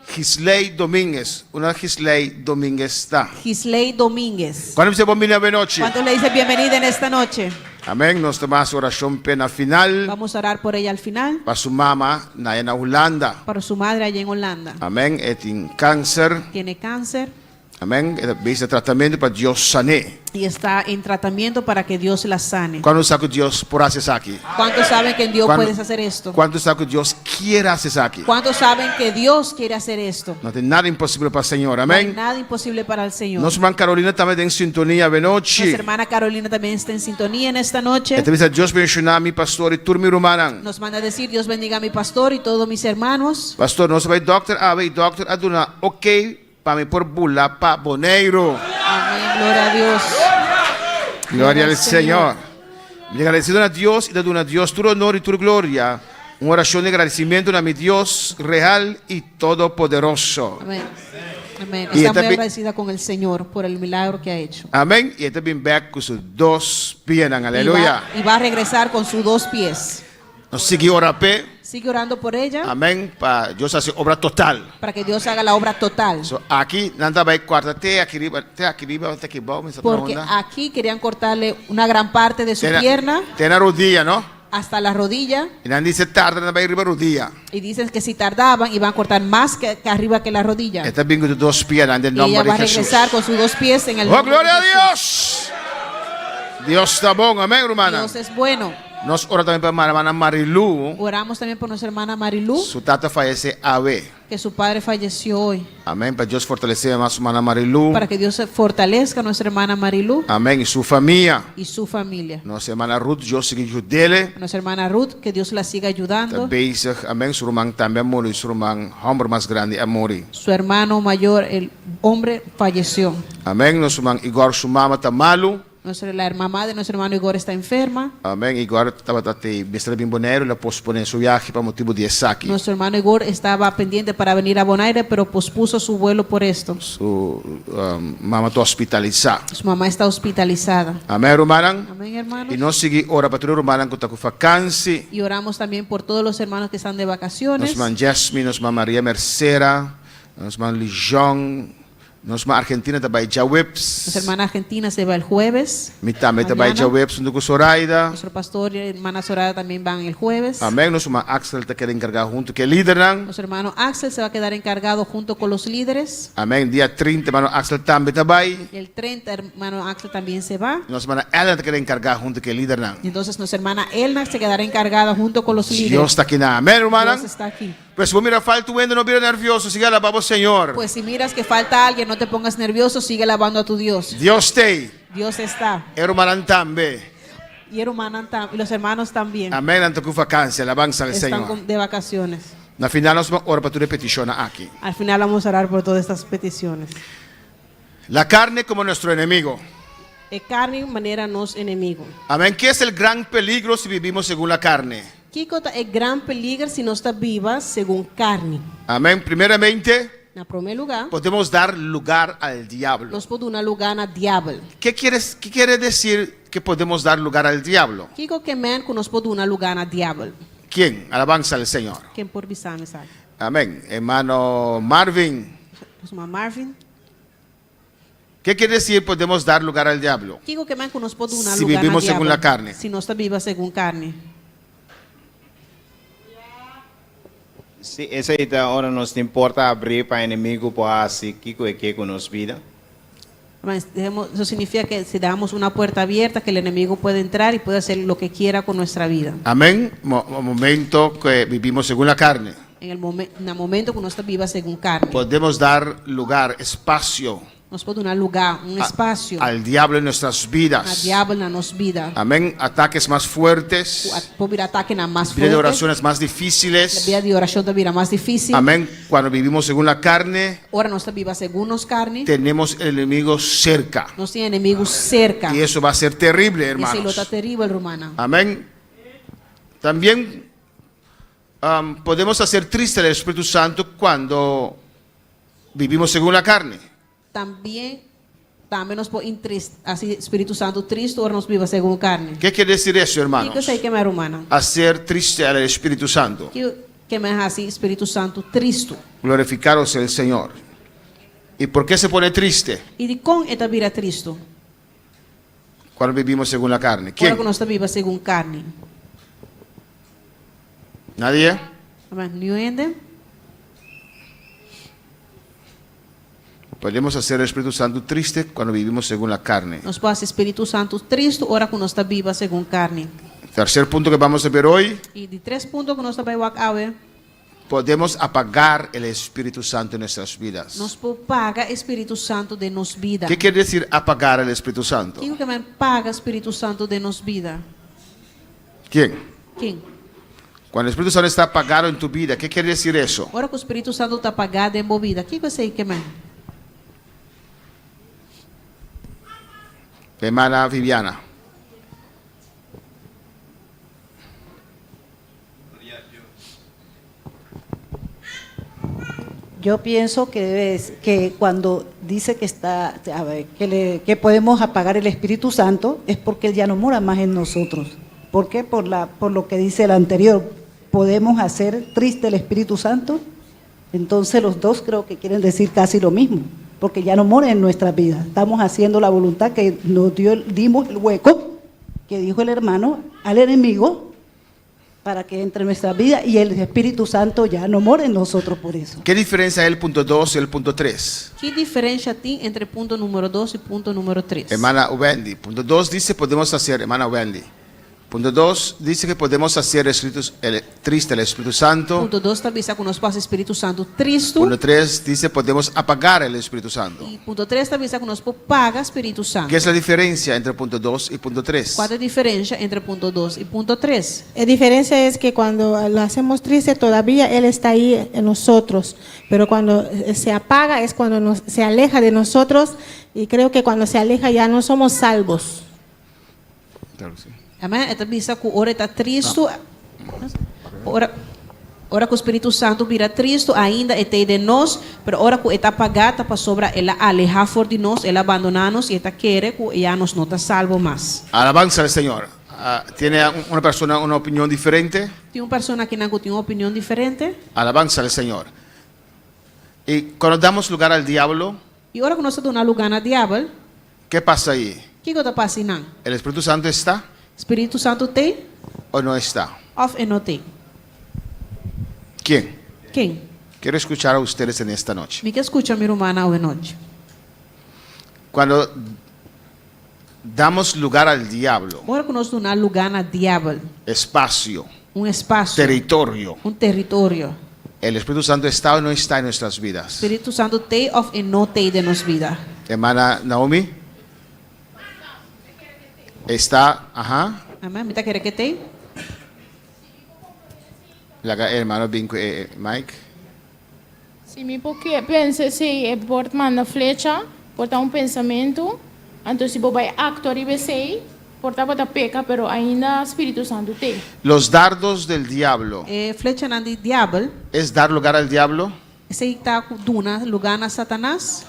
Gisley Domínguez. Una Gisley Domínguez ta. Gisley Domínguez. Cuando bisa bon bini awenochi? ¿Cuántos le dice bienvenida en esta noche? Amén. Nos ta hasi orashon p'e na final. Vamos a orar por ella al final. Pa su mama na na Hulanda. Para su madre allá en Holanda. Amén. E tin kanser. Tiene cáncer. Amén. E ta bezig tratamentu pa Dios san'é. Y está en tratamiento para que Dios la sane. Kuantu sa ku Dios por hasi esaki? ¿Cuántos saben que en Dios Cuando- puedes hacer esto? Kuantu sa ku Dios kier hasi esaki? ¿Cuántos saben que Dios quiere hacer esto? No tin nada imposibel pa Señor. No hay Amén. nada imposible para el Señor. Nos ruman Carolina tambe den sintonia awenochi. Nuestra hermana Carolina también está en sintonía en esta noche. E ta bisa Dios bendishoná mi pastor i tur mi rumannan. Nos manda a decir Dios bendiga a mi pastor y todos mis hermanos. Pastor, nos a bai dokter awe i dokter a duna ok Pa mi por bula pa Boneiru. Amén, gloria a Dios. Gloria al Señor. Mi ta agradecido na Dios y ta duna Dios tur honor y tur gloria. Un oracion di agradecimiento na mi Dios real y todopoderoso. Amén. Amén. Y Está esta muy bi- agradecida con el Señor por el milagro que ha hecho. Amén. Y e ta bin bek cu su dos pianan. Aleluya. Y va a regresar con sus dos pies. Nos sigui ora p'e. Sigue orando por ella. Amén. Pa Dios hasi obra total. Para que Dios haga la obra total. So aki nan ta bai kuarta te aki riba, te aki riba, te aki bou, mi sa Porque pregunta. aquí querían cortarle una gran parte de su Te na- pierna Te na rodia, no? hasta la rodilla. I nan di si tarda nan bai riba rodia. Y dicen que si tardaban iban a cortar más que arriba que la rodilla. E ta bin ku dos pianan den Y ella nomber va a di Jesús. regresar con sus dos pies en el Oh, nombre de gloria a Jesús. Dios! Dios ta bon, amén, rumannan. Dios es bueno. Nos ora tambe pa hermana Marilu. Oramos también por nuestra hermana Marilu. Su tata a fayesé awe. Que su padre falleció hoy. Amén. Pa Dios fortalesé mas hermana Marilu. Para que Dios fortalezca a nuestra hermana Marilu. Amén. Y su famia. Y su familia. Nos hermana Ruth, Dios sigui yud'é. Nuestra hermana Ruth, que Dios la siga ayudando. Ta bezig. Amén. Su ruman tambe a muri. Su ruman hòmber mas grandi a muri. Su hermano mayor, el hombre, falleció. Amén. Nos ruman Igor, su mama ta malu. Nuestra, la mamá de nuestro hermano Igor está enferma. Amén. Igor tabata te mester bin Boneiru, el a posponé su viaje pa motibu di esaki. Nuestro hermano Igor estaba pendiente para venir a Bonaire, pero pospuso su vuelo por esto. Su um, mama ta hospitalisá. Su mamá está hospitalizada. Amén, rumannan. Amén, hermanos. I nos sigui ora pa tur rumannan ku ta ku vakansi. Y oramos también por todos los hermanos que están de vacaciones. Nos ruman Jasmine, nos ruman Maria Mercera, nos ruman Lijon, Nos ma Argentina ta bai djaweps. Nuestra hermana Argentina se va el jueves. Mi tambe ta bai Mañana. djaweps huntu ku Zoraida. Nuestro pastor y hermana Zoraida también van el jueves. Amén. Nos ma Axel ta keda enkargá huntu ku e lidernan. Nuestro hermano Axel se va a quedar encargado junto con los líderes. Amén. Dia 30, hermano Axel tambe ta bai. El 30, hermano Axel también se va. Nos hermana Elna ta keda enkargá huntu ku e lidernan. Y entonces nuestra hermana Elna se quedará encargada junto con los líderes. Dios ta akinan. Amén, rumannan. Dios está aquí. Pues si bo mira falta un hende no bira nervioso, sigui alabá bo Señor. Pues si miras que falta alguien, no te pongas nervioso, sigue alabando a tu Dios. Dios t'ei. Dios está. E rumannan tambe. Y e rumannan tam, y los hermanos también. Amén, nan ta ku vakansia, alabansa al Están Señor. con, de vacaciones. Na final nos ban ora pa tur e petishonnan aki. Al final vamos a orar por todas estas peticiones. La carne como nuestro enemigo. E carni manera nos enemigo. Amén, ¿Qué es el gran peligro si vivimos según la carne? Kiko ta e gran peliger si nos ta biba segun carni? Amén. Primeramente, Na prome lugar, podemos dar lugar al diablo. nos por duna lugar na diabel. ¿Qué, quieres, qué quiere decir que podemos dar lugar al diablo? Kiko ke men ku nos por duna lugar na diabel? ¿Quién? Alabanza al Señor. Ken por bisa mi esaki? Amén. Hermano Marvin, Ruman Marvin. ¿qué quiere decir podemos dar lugar al diablo? Kiko ke men ku nos por duna Si lugar na vivimos según diabel? la carne. Si nos ta biba segun carni. Sí, esei ta ora nos tin porta abrí pa enemigu por hasi kiko e ke ku nos bida. Eso significa que si damos una puerta abierta, que el enemigo puede entrar y puede hacer lo que quiera con nuestra vida. Amén. Momento que vivimos según la carne. En el na momento ku nos ta biba segun carni. Podemos dar lugar, espacio Nos por duna lugá, un espasio al diablo en nuestras na vidas. diabel na nos bida. Amén. Ataques más fuertes. Por bira atakenan mas Vida de fuerte. oraciones más difíciles. Bida di orashon ta bira mas difísil. Amén. Cuando vivimos según la carne, Ora nos ta biba segun nos carni, tenemos el enemigo cerca. nos tin enemigu serka. Y eso va a ser terrible, I esei lo ta hermanos. teribel, rumannan. Amén. También podemos hacer triste al Espíritu Santo cuando vivimos según la carne. También, tambe nos por intris, hasi Spiritu Santu tristu ora nos biba segun carni. ¿Qué quiere decir eso, hermanos? Kiko esei ke men, rumannan? Hacer triste al Espíritu Santo. Kiko ke men hasi Spiritu Santu tristu? Glorificaros el Señor. ¿Y por qué se pone triste? I dikon e ta bira tristu? Cuando vivimos según la carne. ¿Quién? Ora ku nos ta biba segun carni. ¿Nadie? Amen. Niun hende? Podemos hacer el Espíritu Santo triste cuando vivimos según la carne. Nos por hasi Spiritu Santu tristu ora ku nos ta biba segun karni. Tercer punto que vamos a ver hoy. I di tres punto ku nos ta bai wak awe. Podemos apagar el Espíritu Santo en nuestras vidas. Nos por paga e Spiritu Santu den nos bida. ¿Qué quiere decir apagar el Espíritu Santo? Kiko ke men paga Spiritu Santu den nos bida? ¿Quién? Ken? Cuando el Espíritu Santo está apagado en tu vida, ¿qué quiere decir eso? Ora ku Spiritu Santu ta pagá den bo bida, kiko esei ke men? Hermana Viviana. Yo pienso que, debe, que cuando dice que está, a ver, que, le, que podemos apagar el Espíritu Santo, es porque Él ya no mora más en nosotros. ¿Por qué? Por, la, por lo que dice el anterior. ¿Podemos hacer triste el Espíritu Santo? Entonces los dos creo que quieren decir casi lo mismo, porque ya no mora en nuestra vida. Estamos haciendo la voluntad que nos dio, dimos el hueco, que dijo el hermano, al enemigo, para que entre en nuestra vida y el Espíritu Santo ya no mora en nosotros por eso. ¿Qué diferencia hay el punto 2 y el punto 3? Ki diferensia tin entre punto número dos i punto número tres? Hermana Wendy, punto 2 dice podemos hacer, hermana Wendy, punto 2 dice que podemos hacer espíritu, el, triste el Espíritu Santo. Punto dos ta bisa ku nos por hasi Spiritu Santu tristu. Punto 3 dice podemos apagar el Espíritu Santo. I punto tres ta bisa ku nos por paga Spiritu Santu. ¿Qué es la diferencia entre punto 2 y punto 3? Kua ta e diferensia entre punto dos i punto tres? E diferencia es que cuando lo hacemos triste todavía Él está ahí en nosotros, pero cuando se apaga es cuando nos, se aleja de nosotros y creo que cuando se aleja ya no somos salvos. Claro que sí. Amèn? E ta bisa ku ora e ta tristu, ora, ora ku Spiritu Santu bira tristu, ainda e ta ei den nos, pero ora ku e ta pagá ta pasobra el a alehá for di nos, el a bandoná nos i e ta kere ku ya nos no ta salbo mas. Alabanza al Señor. Ah, ¿Tiene una persona una opinión diferente? Tin un persona akinan ku tin un opinion diferente? Alabanza al Señor. Y cuando damos lugar al diablo, I ora ku nos ta duna lugá na diabel, ¿qué pasa ahí? kiko ta pasa einan? ¿El Espíritu Santo está Spiritu Santu t'ei o no está? òf e no t'ei? ¿Quién? Ken? Quiero escuchar a ustedes en esta noche. Mi ke skucha mi rumannan awe nochi. Cuando damos lugar al diablo, Ora ku nos duna lugá na diabel, espacio, un espasio, territorio, un teritorio. ¿El Espíritu Santo está o no está en nuestras vidas? Spiritu Santu t'ei òf e no t'ei den nos bida? Hermana Naomi. Está, ajá. Amèn. Mi ta kere ku e t'ei. Laga e hermano bin ku e mic. Si mi por ke pensa esei e por manda flecha, por ta un pensamentu, anto si bo bai aktua riba esei, por tabata peka, pero ainda Spiritu Santu t'ei. Los dardos del diablo. E flechanan di diabel. Es dar lugar al diablo? Esei ta ku duna lugá na Satanas?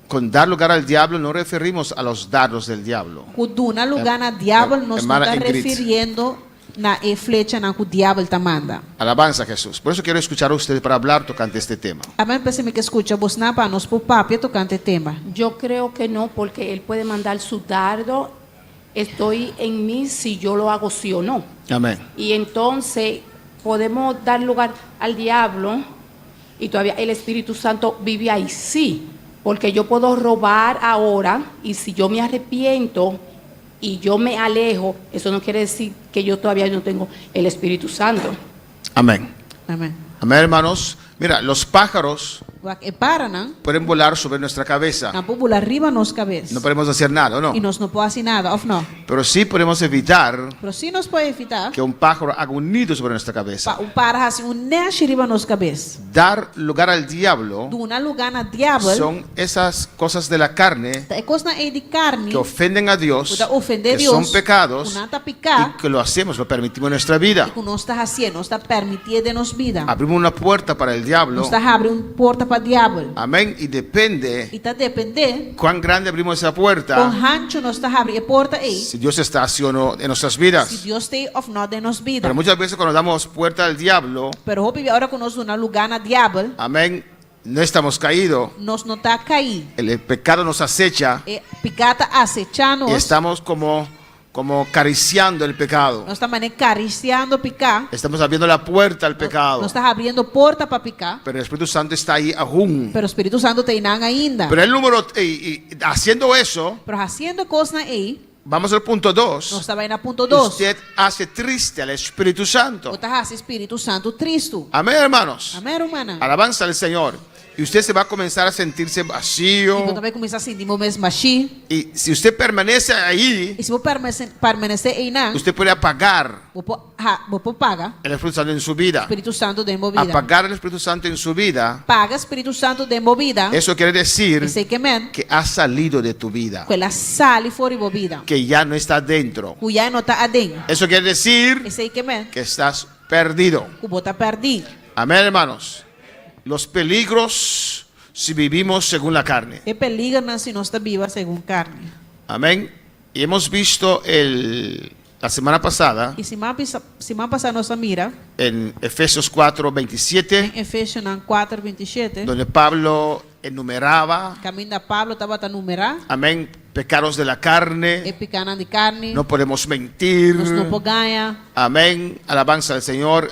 Con dar lugar al diablo no referimos a los dardos del diablo. Ku duna lugá na diabel nos no Hermana ta Ingrid. refiriendo na e flechanan ku diabel ta manda. Alabanza a Jesús. Por eso quiero escuchar a ustedes para hablar tocante este tema. Amen p'esei mi ke skucha bosnan pa nos por papia tokante e tema. Yo creo que no, porque él puede mandar su dardo, estoy en mí si yo lo hago sí o no. Amén. Y entonces podemos dar lugar al diablo y todavía el Espíritu Santo vive ahí, sí, porque yo puedo robar ahora y si yo me arrepiento y yo me alejo, eso no quiere decir que yo todavía no tengo el Espíritu Santo. Amén. Amén. Amén, hermanos. Mira, los pájaros Wak e paranan, pueden volar sobre nuestra cabeza. nan por bula riba nos kabes. No podemos hacer nada, ¿o no? I nos no por hasi nada, òf no? Pero sí podemos evitar Pero sí nos por evitá que un pájaro haga un nido sobre nuestra cabeza. pa un para hasi un nèshi riba nos kabes. Dar lugar al diablo Duna lugá na diabel son esas cosas de la carne ta e kosnan ei di karni que ofenden a Dios, ku ta ofendé que Dios, son pecados ku nan ta piká y que lo hacemos, lo permitimos en nuestra vida. i ku nos ta hasié, nos ta permitié den nos bida. Abrimos una puerta para el diablo. Nos ta habri un porta pa diabel. Amén. Y depende I ta dependé cuán grande abrimos esa kon puerta, hanchu nos ta habri e porta ei, si Dios está así o no en nuestras vidas. si Dios t'ei òf no den nos bida. Pero muchas veces cuando damos puerta al diablo, Pero hopi bia ora ku nos duna lugá na diabel, amén, no estamos caídos. nos no ta kaí. El pecado nos acecha E piká ta asechá y nos. estamos como, como acariciando el pecado. Nos ta manera karisiando piká. Estamos abriendo la puerta al pecado. Nos ta habriendo porta pa piká. Pero el Espíritu Santo está ahí aún. Pero Spiritu Santu ta einan ainda. Pero el número, y, y haciendo eso, Pero hasiendo e kosnan ei, vamos al punto nos 2. ta bai na punto dos. Usted hace triste al Espíritu Santo. Bo ta hasi Spiritu Santu tristu. Amén, hermanos. Amén, rumannan. Alabanza al Señor. Y usted se va a comenzar a sentirse I vacío. bo ta bai kuminsá sinti bo mes bashí. Y si usted permanece ahí, I si bo permanesé einan, usted puede apagar bo por ha, bo por paga el Espíritu Santo en su vida. Spiritu Santu den bo bida. Apagar el Espíritu Santo en su vida, Paga Spiritu Santu den bo bida. eso quiere decir Esei ke men que ha salido de tu vida, ku el a sali for di bo bida. que ya no está dentro. Ku ya e no ta aden. Eso quiere decir Esei ke men que estás perdido. ku bo ta pèrdí. Amén, hermanos. Los peligros si vivimos según la carne. E peligernan si nos ta biba segun karni. Amén. Y hemos visto el, la semana pasada I siman pisa, siman pasá nos a mira en Efesios 4, 27, den Efesionan kuater bintishete, donde Pablo enumeraba, kaminda Pablo tabata numerá amén, pecados de la carne, e pikánan di karni, no podemos mentir, nos no por gaña, amén, alabanza al Señor,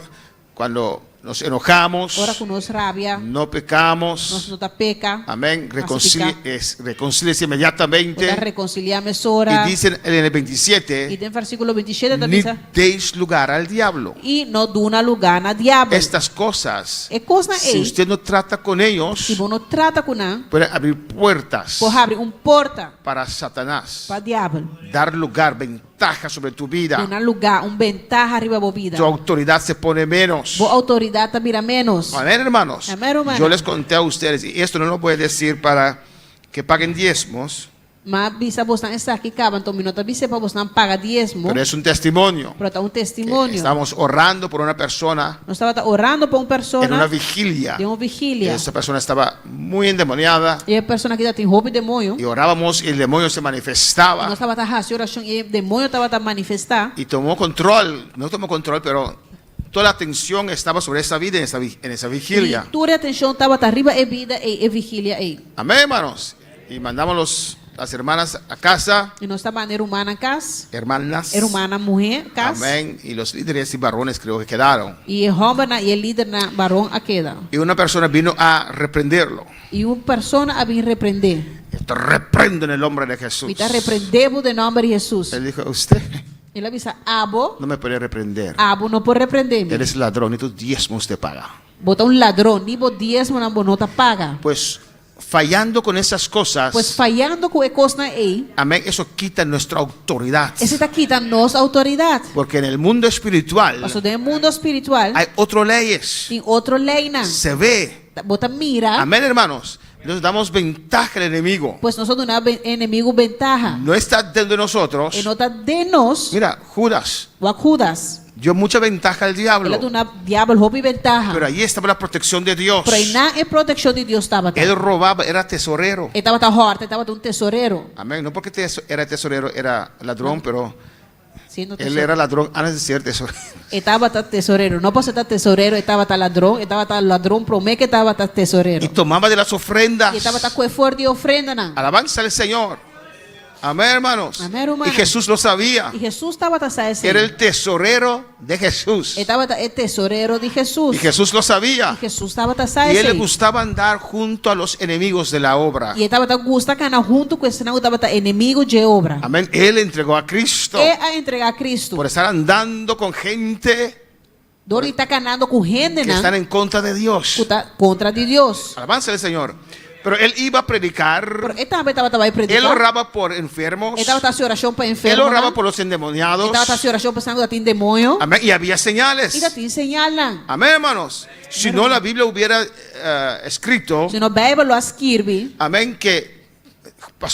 cuando nos enojamos, ora ku nos rabia, no pecamos, nos no ta peka, amén, hasi reconcilie, piká. es, reconcíliese inmediatamente. Bo ta rekonsiliá mesora. Y dicen en el I 27, den versíkulo bintishete ta ni bisa, deis lugar al diablo. I no duna lugá na diabel. Estas cosas, E kosnan si ei, usted no trata con ellos, si bo no trata ku nan, puede abrir puertas por habri un porta para Satanás. pa diabel. Dar lugar, ventaja sobre tu vida. Duna lugá, un bentaha riba bo bida. Tu autoridad se pone menos. Bo outoridat ta bira ménos. Amén, hermanos. Amén, hermano. Yo les conté a ustedes, y esto no lo voy a decir para que paguen diezmos, M'a bisa bosnan esaki kaba, anto mi no ta bis'é pa bosnan paga diesmo, pero es un testimonio. pero ta un testimonio. Estábamos orando por una persona Nos tabata orando pa un en persona una vigilia. den un vigilia. Esa persona estaba muy endemoniada I e persona aki tabatin hopi demoño. y orábamos y el demonio se manifestaba. Nos tabata hasi orashon i e demoño tabata manifestá. Y tomó control, no tomó control, pero toda la atención estaba sobre esa vida en esa, en esa vigilia. I tur e atenshon tabata riba e bida ei, e vigilia ei. Amén, hermanos. Y mandamos los, las hermanas a casa. I nos ta manda e rumannan kas. Hermanas. E rumannan muhé kas. Amén. Y los líderes y varones creo que quedaron. I e hòmbernan i e lidernan baron a keda. Y una persona vino a reprenderlo. I un persona a bin reprendé. Te reprendo en el nombre de Jesús. Mi ta reprendé bo den nòmber di Hesus. Él dijo, usted. El a bisa, Abo, no me puede reprender. abo no por reprendé mi. Eres ladrón, ni tus diezmos te paga. Bo ta un ladron, ni bo diesmonan bo no ta paga. Pues fallando con esas cosas, Pues fayando ku e kosnan ei, amén, eso quita nuestra autoridad. esei ta kita nos outoridat. Porque en el mundo espiritual Pasobra den e mundo spiritual hay otras leyes. tin otro leinan. Se ve. Bo ta mira. Amén, hermanos. Nos damos ventaja al enemigo. Pues nos ta duna enemigu bentaha. No está dentro de nosotros. E no ta den nos. Mira, Judas. Wak Judas. Dio mucha ventaja al diablo. El a duna diabel hopi bentaha. Pero allí estaba la protección de Dios. Pero einan e protekshon di Dios tabata. Él robaba, era tesorero. E tabata hòrta, e tabata un tesorero. Amén. No porque era tesorero, era ladrón, pero Siendo él tesorero. era ladrón antes de ser tesorero. E tabata tesorero. No pasobra e ta tesorero, e tabata ladron. E tabata ladron promé ku e tabata tesorero. Y tomaba de las ofrendas. I e tabata kue for di ofrendanan. Alabanza al Señor. Amén, hermanos. Amén, rumannan. Y Jesús lo sabía. I Hesus tabata sa esei. Era el tesorero de Jesús. E tabata e tesorero di Hesus. Y Jesús lo sabía. I Hesus tabata sa Y él le esei. gustaba andar junto a los enemigos de la obra. I e tabata gusta kana huntu ku esnan ku tabata enemigu dje obra. Amén. Él entregó a Cristo. E a entregá Cristo. Por estar andando con gente Dor di ta kanando ku que hendenan están en contra de Dios. ku ta kontra di Dios. Alabanza al Señor. Pero él iba a predicar. Pero e tambe tabata bai prediká. Él oraba por enfermos. E tabata hasi orashon pa Él enfermonan. oraba por los endemoniados. E tabata hasi orashon pa esnan ku tatin demoño. Amén. Y había señales. I tatin señalnan. Amén, hermanos. Si no, la Biblia hubiera eh, escrito. Si no Beibel lo a skirbi. Amén, que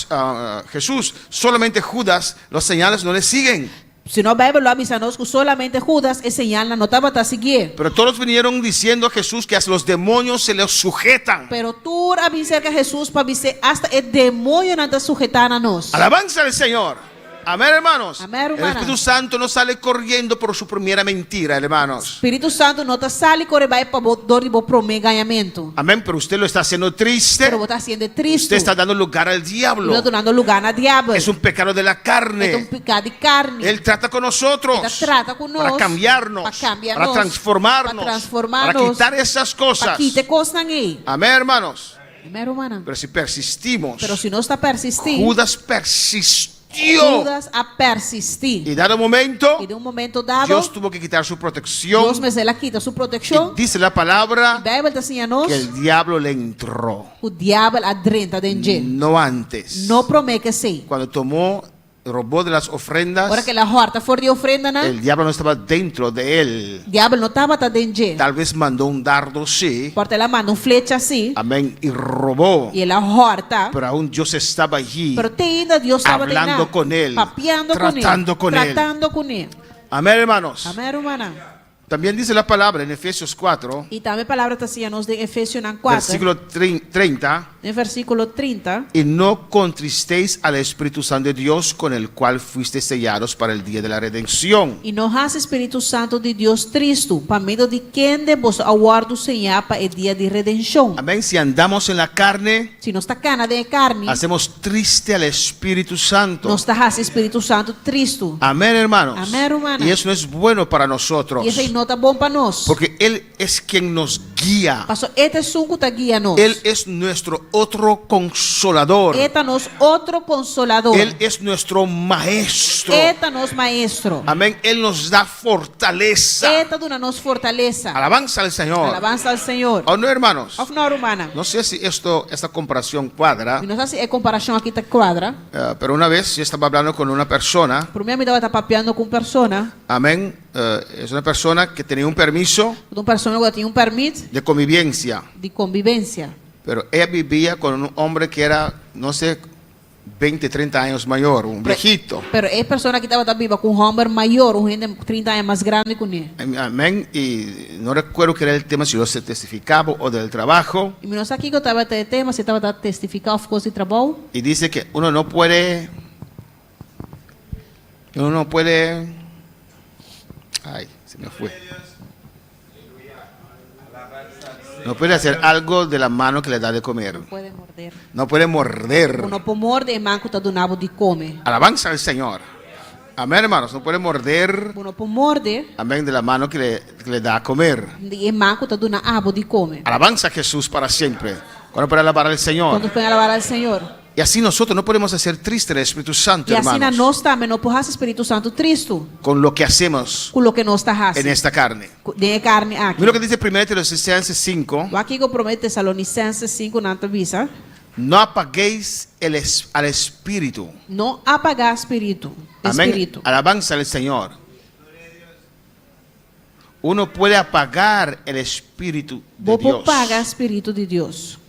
ah, Jesús, solamente Judas, los señales no le siguen. Si no Beibel lo a bisa nos ku solamente Judas e señalnan no tabata siguié. Pero todos vinieron diciendo a Jesús que hasta los demonios se les sujetan. Pero tur a bin serka Hesus pa bis'é hasta e demoñonan ta suhetá na nos. Alabanza al Señor. Amén, hermanos. Amén, El rumannan. Espíritu Santo no sale corriendo por su primera mentira, hermanos. Spiritu Santu no ta sali kore bai pa bo dor di bo promé gañamentu. Amén, pero usted lo está haciendo triste. Pero bo ta hasiend'e tristu. Usted está dando lugar al diablo. Bo ta dunando lugá na diabel. Es un pecado de la carne. E ta un piká di karni. Él trata con nosotros. E ta trata ku nos. Para cambiarnos. Pa kambia Para nos. transformarnos. Pa transformá Para nos. quitar esas cosas. Pa kita e kosnan ei. Amén, hermanos. Amén, rumannan. Pero si persistimos. Pero si nos ta persistí. Judas persistió. Judas a persistí. Y dado momento, I den un momento dado, Dios tuvo que quitar su protección. Dios mester a kita su protekshon. Y dice la palabra Beibel ta siña nos que el diablo le entró. ku diabel a drenta den dje. No antes. No promé ku esei. Cuando tomó, robó de las ofrendas, Ora ku el a hòrta for di ofrendanan, el diablo no estaba dentro de él. diabel no tabata den dje. Tal vez mandó un dardo, sí. Por ta el a manda un flecha sí. Amén. Y robó. I el a hòrta. Pero aún Dios estaba allí. Pero te ainda Dios tabata Hablando einan, con él, Papiando kuné. tratando con él. Tratando kuné. Amén, hermanos. Amén, rumannan. También dice la palabra en Efesios 4, I tambe palabra ta siña nos den Efesionan 4, versículo 30. den versíkulo 30. Y no contristéis al Espíritu Santo de Dios con el cual fuisteis sellados para el día de la redención. I no hasi Spiritu Santu di Dios tristu, pa medio di kende boso a wòrdu señá pa e dia di redenshon. Amén. Si andamos en la carne, Si nos ta kana den e karni, hacemos triste al Espíritu Santo. nos ta hasi Spiritu Santu tristu. Amén, hermanos. Amén, rumannan. Y eso no es bueno para nosotros. I esei no ta bon pa nos. Porque Él es quien nos guía. Paso E ta esun ku ta guia nos. Él es nuestro otro consolador. E ta nos otro konsolador. Él es nuestro maestro. E ta nos maestro. Amén. Él nos da fortaleza. E ta duna nos fortalesa. Alabanza al Señor. Alabansa al Señor. ¿O no, hermanos? Òf no, rumannan? No sé si esto, esta comparación cuadra. Mi no sa si e komparashon aki ta kuadra. Eh, pero una vez yo estaba hablando con una persona. Promé mi tabata papiando ku un persona. Amén. Eh, es una persona que tenía un permiso. Un persona ku tin un pèrmit. De convivencia. Di konbibensia. Pero ella vivía con un hombre que era, no sé, 20, 30 años mayor, un viejito. Pero e persona aki tabata biba ku un hòmber mayor, un hende 30 aña mas grandi ku ne. Amén. Y no recuerdo qué era el tema, si yo se testificaba o del trabajo. I mi no sa kiko tabata e tema, si tabata testifiká òf kos di trabou. Y dice que uno no puede, uno no puede, ay, se me fue. No puede hacer algo de la mano que le da de comer. No puede morder. No puede morder. Bo no por morde e man ku ta duna bo di kome. Alabanza al Señor. Amén, hermanos. No puede morder. Bo no por morde. Amén, de la mano que le, que le da a comer. Di e man ku ta duna abo di kome. Alabanza a Jesús para siempre. Cuando puede alabar al Señor. Cuando pueden alabar al Señor. Y así nosotros no podemos hacer triste al Espíritu Santo, I asina hermanos, nos tambe no por hasi Spiritu Santu tristu con lo que hacemos ku loke nos ta hasi en esta carne. ku- den e karni aki. Mira lo que dice 1 Tesalonicenses 5. Wak kiko Promé Tesalonisenses 5 nan ta bisa, No apaguéis el es- al Espíritu. No apagá spiritu, e Amén. spiritu. Alabanza al Señor. Uno puede apagar el Espíritu de Bo por Dios paga spiritu di Dios.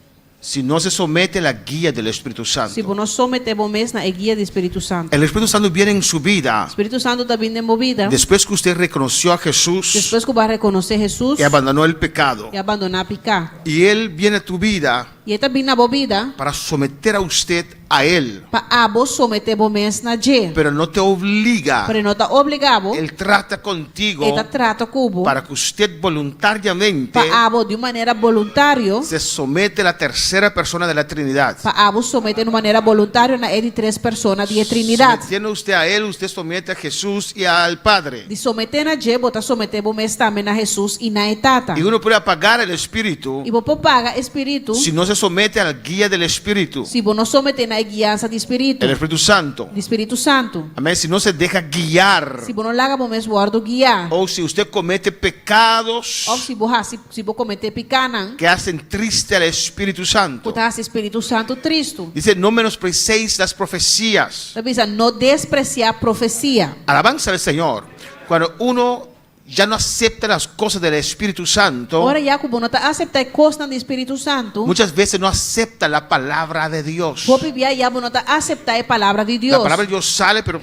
si no se somete a la guía del Espíritu Si Santo. bo no someté bo mes na e guia di Spiritu Santu. El Espíritu Santo viene en su vida Spiritu Santu ta bin den bo bida después que usted reconoció a Jesús despues ku bo a rekonosé Hesus y abandonó el pecado. i abandoná piká. Y Él viene a tu vida I e ta bin na bo bida para someter a usted a Él, pa abo someté bo mes na dje. pero no te obliga. Pero e no ta obligá bo, Él trata contigo e ta trata ku bo para que usted voluntariamente pa abo di un manera boluntario, se somete a la tercera persona de la Trinidad. pa abo someté di un manera boluntario na e di tres persona di e Trinidat. Sometiendo usted a Él, usted somete a Jesús y al Padre. Di someté na dje, bo ta someté bo mes tambe na Hesus i na e Tata. Y uno puede apagar el Espíritu I bo por paga e Spiritu si no se somete a la guía del Espíritu, si bo no someté na e guiansa di Spiritu, el Espíritu Santo. di Spiritu Santu. Amén. Si no se deja guiar Si bo no laga bo mes wòrdu guiá, o si usted comete pecados òf si bo hasi, si bo kometé pikánan que hacen triste al Espíritu ku Santo. ta hasi Spiritu Santu tristu. Dice, no menosprecéis las profecías. Ta bisa, no despresiá profesia. Alabanza al Señor. Cuando uno ya no acepta las cosas del Espíritu Santo, Ora ya ku bo no ta aseptá e kosnan di Spiritu Santu, muchas veces no acepta la palabra de Dios. hopi bia ya bo no ta aseptá e palabra di La Dios. palabra de Dios sale, pero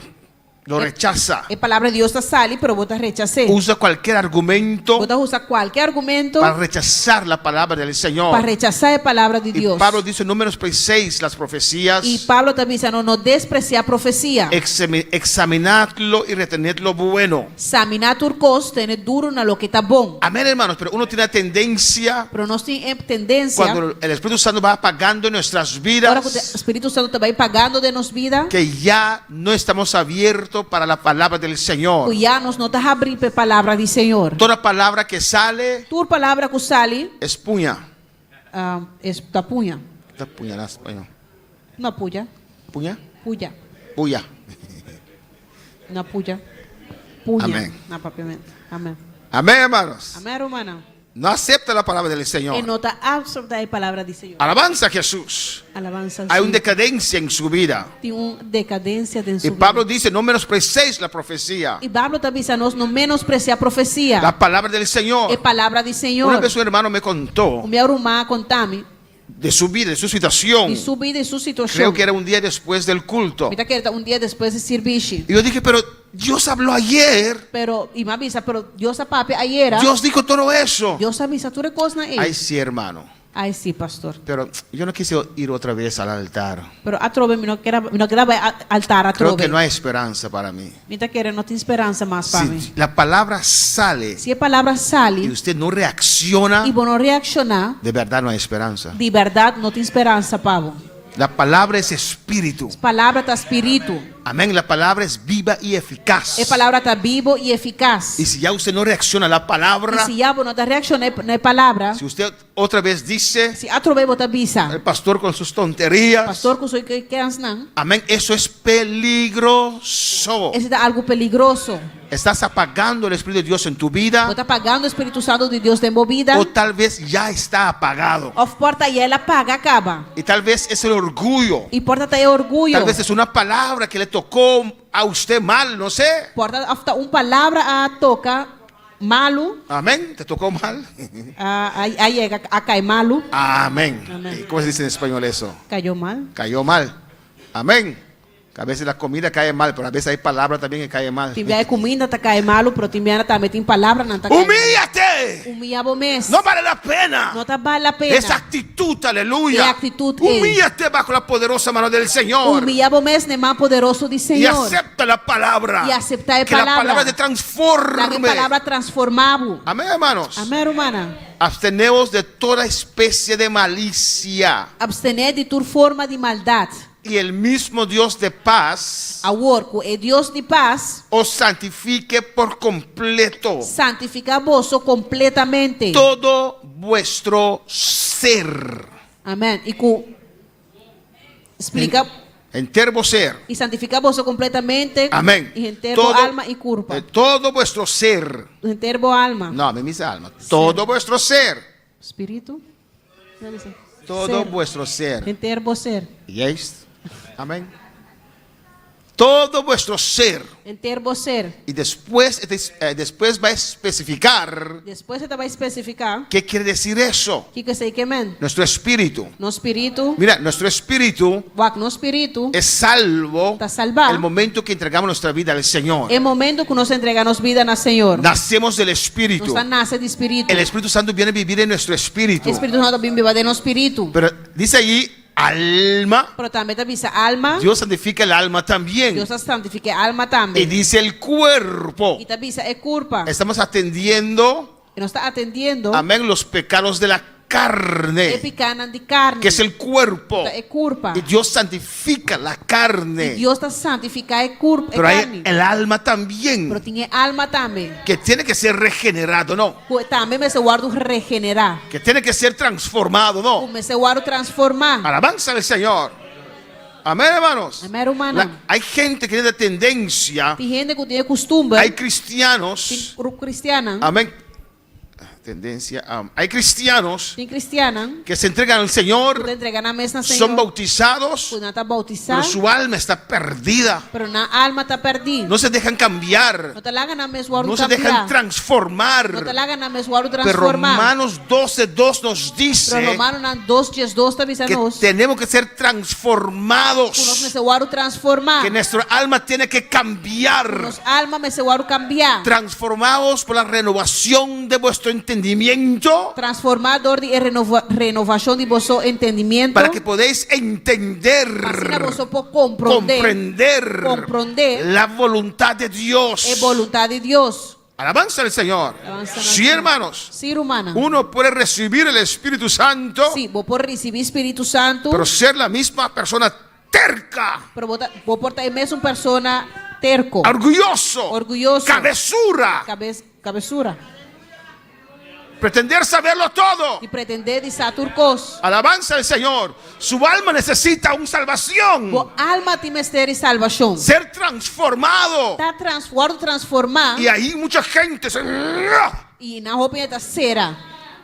lo rechaza. E palabra di Dios ta sali, pero bo ta rechas'é. Usa cualquier argumento Bo ta usa kualke argumento para rechazar la palabra del Señor. pa rechasá e palabra di Y Dios. Pablo dice, no menosprecéis las profecías, I Pablo ta bisa, no, no despresiá profesia. Examinadlo y retened lo bueno. Saminá tur kos, tene duru na loke ta bon. Amén, hermanos, pero uno tiene la tendencia, Pero nos tin e tendensia, cuando el Espíritu Santo va apagando nuestras ora ku vidas, Spiritu Santu ta bai pagando den nos bida, que ya no estamos abiertos para la palabra del Señor. ku ya nos no ta habrí pa e palabra di Señor. Toda palabra que sale Tur palabra ku sali es puña. es ta puña. Ta puña na español. No puya. Puña? Puya. Puya. No puya. Puña. Amén. Na papiamento. Amén. Amén, hermanos. Amén, rumannan. No acepta la palabra del E Señor. no ta aseptá e palabra di Señor. Alabanza a Jesús. Alabansa al Hay una Señor. decadencia en su vida. Tin un dekadensia den Y su bida. Pablo dice, no menosprecéis la profecía. I Pablo ta bisa nos no menospresiá profesia. La palabra del Señor. E palabra di Señor. Una vez un hermano me contó Un bia un ruman a konta mi de su vida, de su situación. di su bida i su situashon. Creo que era un día después del culto. Mi ta kere ta un dia despues di sirbishi. Y yo dije, pero Dios habló ayer. Pero i mi a bisa, pero Dios a papia ayera. Dios dijo todo eso. Dios a bisa tur e kosnan ei. Ay, sí, hermano. Ay, sí, pastor. Pero yo no quise ir otra vez al altar. Pero atrobe mi no ker a, mi no ker a bai altar Creo atrobe. que no hay esperanza para mí. Mi ta kere no tin speransa mas pa mi. Si la palabra sale Si e palabra sali y usted no reacciona, i bo no reakshoná, de verdad no hay esperanza. di bèrdat no tin speransa pa bo. La palabra es espíritu. Palabra ta spiritu. Amén. La palabra es viva y eficaz. E palabra ta bibu i efikas. Y si ya usted no reacciona a la palabra, I si ya bo no ta reakshoná na e palabra, si usted otra vez dice, si atrobe bo ta bisa, el pastor con sus tonterías, pastor ku su kènsnan, amén, eso es peligroso. Esei ta algu peligroso. Estás apagando el Espíritu de Dios en tu vida. Bo ta pagando e Spiritu Santu di Dios den bo bida. O tal vez ya está apagado. Òf por ta ya el a paga kaba. Y tal vez es el orgullo. I por ta ta e orguyo. Tal vez es una palabra que le tocó a usted mal, no sé. Por ta òf ta un palabra a toka malu. Amén. ¿Te tocó mal? A, a, a yega a kai malu. Amén. Amén. ¿Cómo se dice en español eso? Cayó mal. Cayó mal. Amén. A veces la comida cae mal, pero a veces hay palabras también que caen mal. Tin bia e kuminda ta kai malu, pero tin bia tambe tin palabranan ta kai malu. ¡Humíllate! Humilla bo mes. No vale la pena. No ta bal la pena. Esa actitud, aleluya. E aktitut ei. Humíllate bajo la poderosa mano del Señor. Humilla bo mes na e man poderoso di Y Señor. acepta la palabra. I aseptá e Que la palabra. palabra te transforme. Laga e palabra transformá bo. Amén, hermanos. Amén, rumannan. Absteneos de toda especie de malicia. Abstené di tur forma di maldat. Y el mismo Dios de paz Awor ku e Dios di pas os santifique por completo. Santifiká boso kompletamente. Todo vuestro ser. Amén. I ku Splika. Henter bo ser. I santifiká boso kompletamente. Amén. I henter bo alma i kurpa. Todo vuestro ser. Henter bo alma. No, mi misa alma. Todo vuestro ser. Spiritu. Todo vuestro ser. Henter bo ser. Juist. Amén. Todo vuestro ser. Henter bo ser. Y después, después va a especificar. Despues e ta bai spesifiká. ¿Qué quiere decir eso? Kiko esei ke men? Nuestro espíritu. Nos spiritu. Mira, nuestro espíritu. Wak, nos spiritu. Es salvo. Ta salbá. El momento que entregamos nuestra vida al Señor. E momento ku nos entregá nos bida na Señor. Nacemos del Espíritu. Nos ta nase di spiritu. El Espíritu Santo viene a vivir en nuestro espíritu. E Spiritu Santu ta bin biba den nos spiritu. Pero dice allí alma. Pero tambe ta bisa alma. Dios santifica el alma también. Dios ta santifica e alma tambe. Y dice el cuerpo. Y ta bisa e curpa. Estamos atendiendo. Y nos ta atendiendo. Amén, los pecados de la carne. E picanan di carne. Que es el cuerpo. Ta e curpa. Y Dios santifica la carne. Y Dios ta santifica e curpa, e Pero hay carne. el alma también. Pero tin e alma tambe. Que tiene que ser regenerado, no. Cu tambe mester wordo regenera. Que tiene que ser transformado, no. Cu mester wordo transforma. Alabanza al Señor. Amén, hermanos. Amén, rumannan. Hay gente que tiene tendencia. Tin hende cu tin e custumber. Hay cristianos. Tin cristiannan. Amén. Tendencia, hay cristianos Tin cristiannan. que se entregan al Señor, Cu ta entrega nan mes na son Señor. bautizados, Cu nan ta bautisa. pero su alma está perdida. Pero nan alma ta perdi. No se dejan cambiar. No ta laga nan mes wordo No se dejan cambia. transformar. No ta laga nan mes wordo Pero transforma. Romanos 12:2 nos dice Pero Romanonan 2:12 ta bisa que nos. tenemos que ser transformados. Cu nos mester wordo transforma. Que nuestro alma tiene que cambiar. Cu nos alma mester wordo cambia. Transformados por la renovación de vuestro entendimiento. Transforma door di e renovacion di boso entendimiento. Para que podáis entender. Asina boso por comprende. Comprender. Comprende. La voluntad de Dios. E voluntad di Dios. Alabanza al Señor. Alabanza al Sí, Señor. hermanos. Sí, rumannan. Uno puede recibir el Espíritu Santo. Sí, bo por ricibi Spiritu Santo. Pero ser la misma persona terca. Pero bo ta, bo por ta e mesun persona terco. Orgulloso. Orgulloso. Cabezura. Cabez, cabezura. Pretender saberlo todo. Y pretender di sa tur cos. Alabanza al Señor. Su alma necesita un salvación. Bo alma tin mester di salvacion. Ser transformado. Ta trans, wordo transforma. Y ahí mucha gente se... Y na hopi ta cera.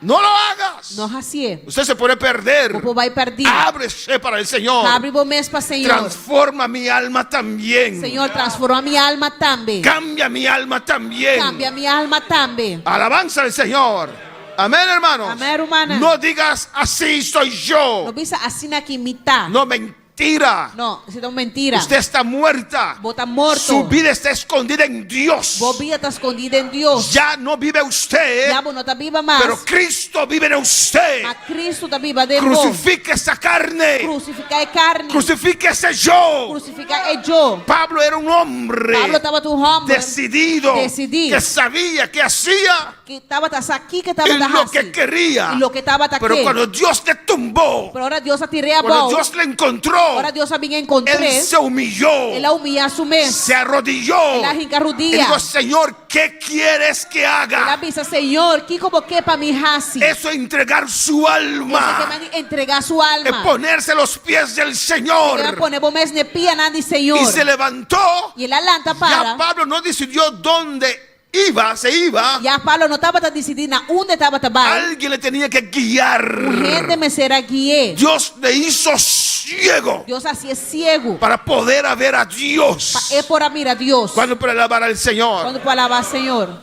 No lo hagas. No hacié. Usted se puede perder. Bo por bay perdi. Ábrese para el Señor. Habri bo mes pa Señor. Transforma mi alma también. Señor, transforma mi alma tambe. Cambia mi alma también. Cambia mi alma tambe. Alabanza al Señor. Amén, hermanos. Amén, rumannan. No digas así soy yo. No bisa asina aki mi ta. No, mentira. No, esey ta un mentira. Usted está muerta. Bo ta morto. Su vida está escondida en Dios. Bo bida ta scondi den Dios. Ya no vive usted. Ya bo no ta biba mas. Pero Cristo vive en usted. Ma Cristo ta biba den bo. Crucifique esa carne. Crucifica e carni. Crucifique ese yo. Crucifica e yo. Pablo era un hombre. Pablo tabata un homber. Decidido. Decidí. Que sabía que hacía. Ki tabata sa kiko e tabata Y lo hasi. que quería. Y loke e tabata Pero ke. cuando Dios le tumbó. Pero ora Dios a tir'é abou. Cuando Dios le encontró. Ora Dios a bin encontr'é. Él se humilló. El a humillá su mes. Se arrodilló. El a hinca rudia. Y dijo, Señor, ¿qué quieres que haga? El a bisa, Señor, kiko bo ke pa mi hasi? Eso es entregar su alma. Esey ke men entregá su alma. Es ponerse los pies del Señor. Ke men pone bo mes n'e pianan di Señor. Y se levantó. Y el a lanta para. Ya Pablo no decidió dónde iba, se iba. Ya Pablo no tabata disidí na unda e tabata bai. Alguien le tenía que guiar. Un hende mester a gui'é. Dios le hizo ciego. Dios a hasié ciego. Para poder a ver a Dios. Pa e por a mira Dios. Cuando por alabar al Señor. Cuando por alabá Señor.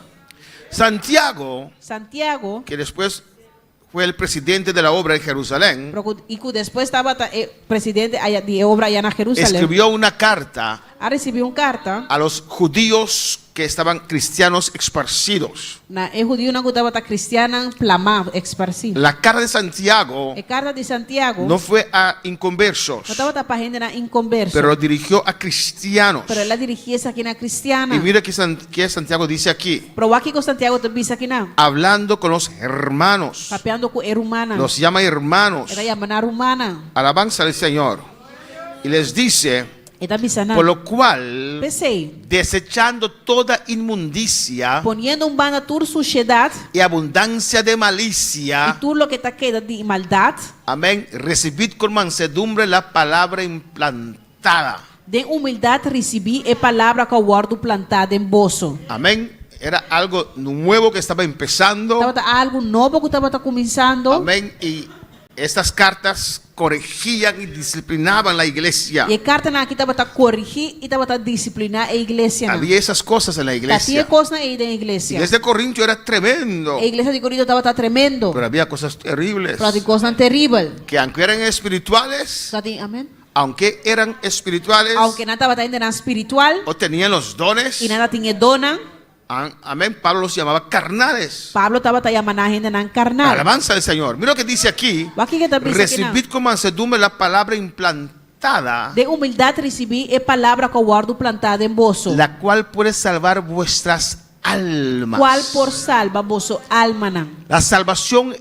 Santiago. Santiago. Que después fue el presidente de la obra en Jerusalén. Pero cu, y cu despues tabata e presidente aya, di e obra aya na Jerusalén. Escribió una carta. A recibi un carta. A los judíos que estaban cristianos esparcidos. Na e hudiunan ku tabata kristiannan plamá, eksparsí. La carta de Santiago E karta di Santiago no fue a inconversos, no tabata pa hendenan inkonverso, pero lo dirigió a cristianos. pero el a dirigí esaki na kristiannan. Y mira que San, que Santiago dice aquí. Pero wak kiko Santiago ta bisa akinan. Hablando con los hermanos. Papiando ku e rumannan. Los llama hermanos. E ta yama nan rumannan. Alabanza al Señor. Y les dice. E ta bisa nan. Por lo cual, P'esei. desechando toda inmundicia. Poniendo un banda tur sushedat. Y abundancia de malicia. I tur loke ta keda di maldat. Amén. Recibid con mansedumbre la palabra implantada. Den humildat risibí e palabra ku a wòrdu plantá den boso. Amén. Era algo nuevo que estaba empezando. Tabata algu nobo ku tabata kuminsando. Amén. Y estas cartas corregían y disciplinaban la iglesia. I e kartanan aki tabata korigí i tabata disipliná e iglesianan. Había esas cosas en la Ta tin e iglesia. kosnan ei den e iglesia. Iglesia de Corinto era tremendo. E iglesia di Corinto tabata tremendo. Pero había cosas terribles. Pero tin kosnan teribel. Que aunque eran espirituales. Ta tin, amén. Aunque eran espirituales. Aunke nan tabata hendenan spiritual. O tenían los dones. I nan tatin e donnan. Amén. Pablo los llamaba carnales. Pablo tabata yama nan hendenan carnal. Alabanza al Señor. Mira lo que dice aquí. Wak kiko ta bisa akinan. Recibid con mansedumbre la palabra implantada. Den humildad ricibí e palabra cu a wordo plantá den boso. La cual puede salvar vuestras almas. Cual por salba boso almanan. La salvación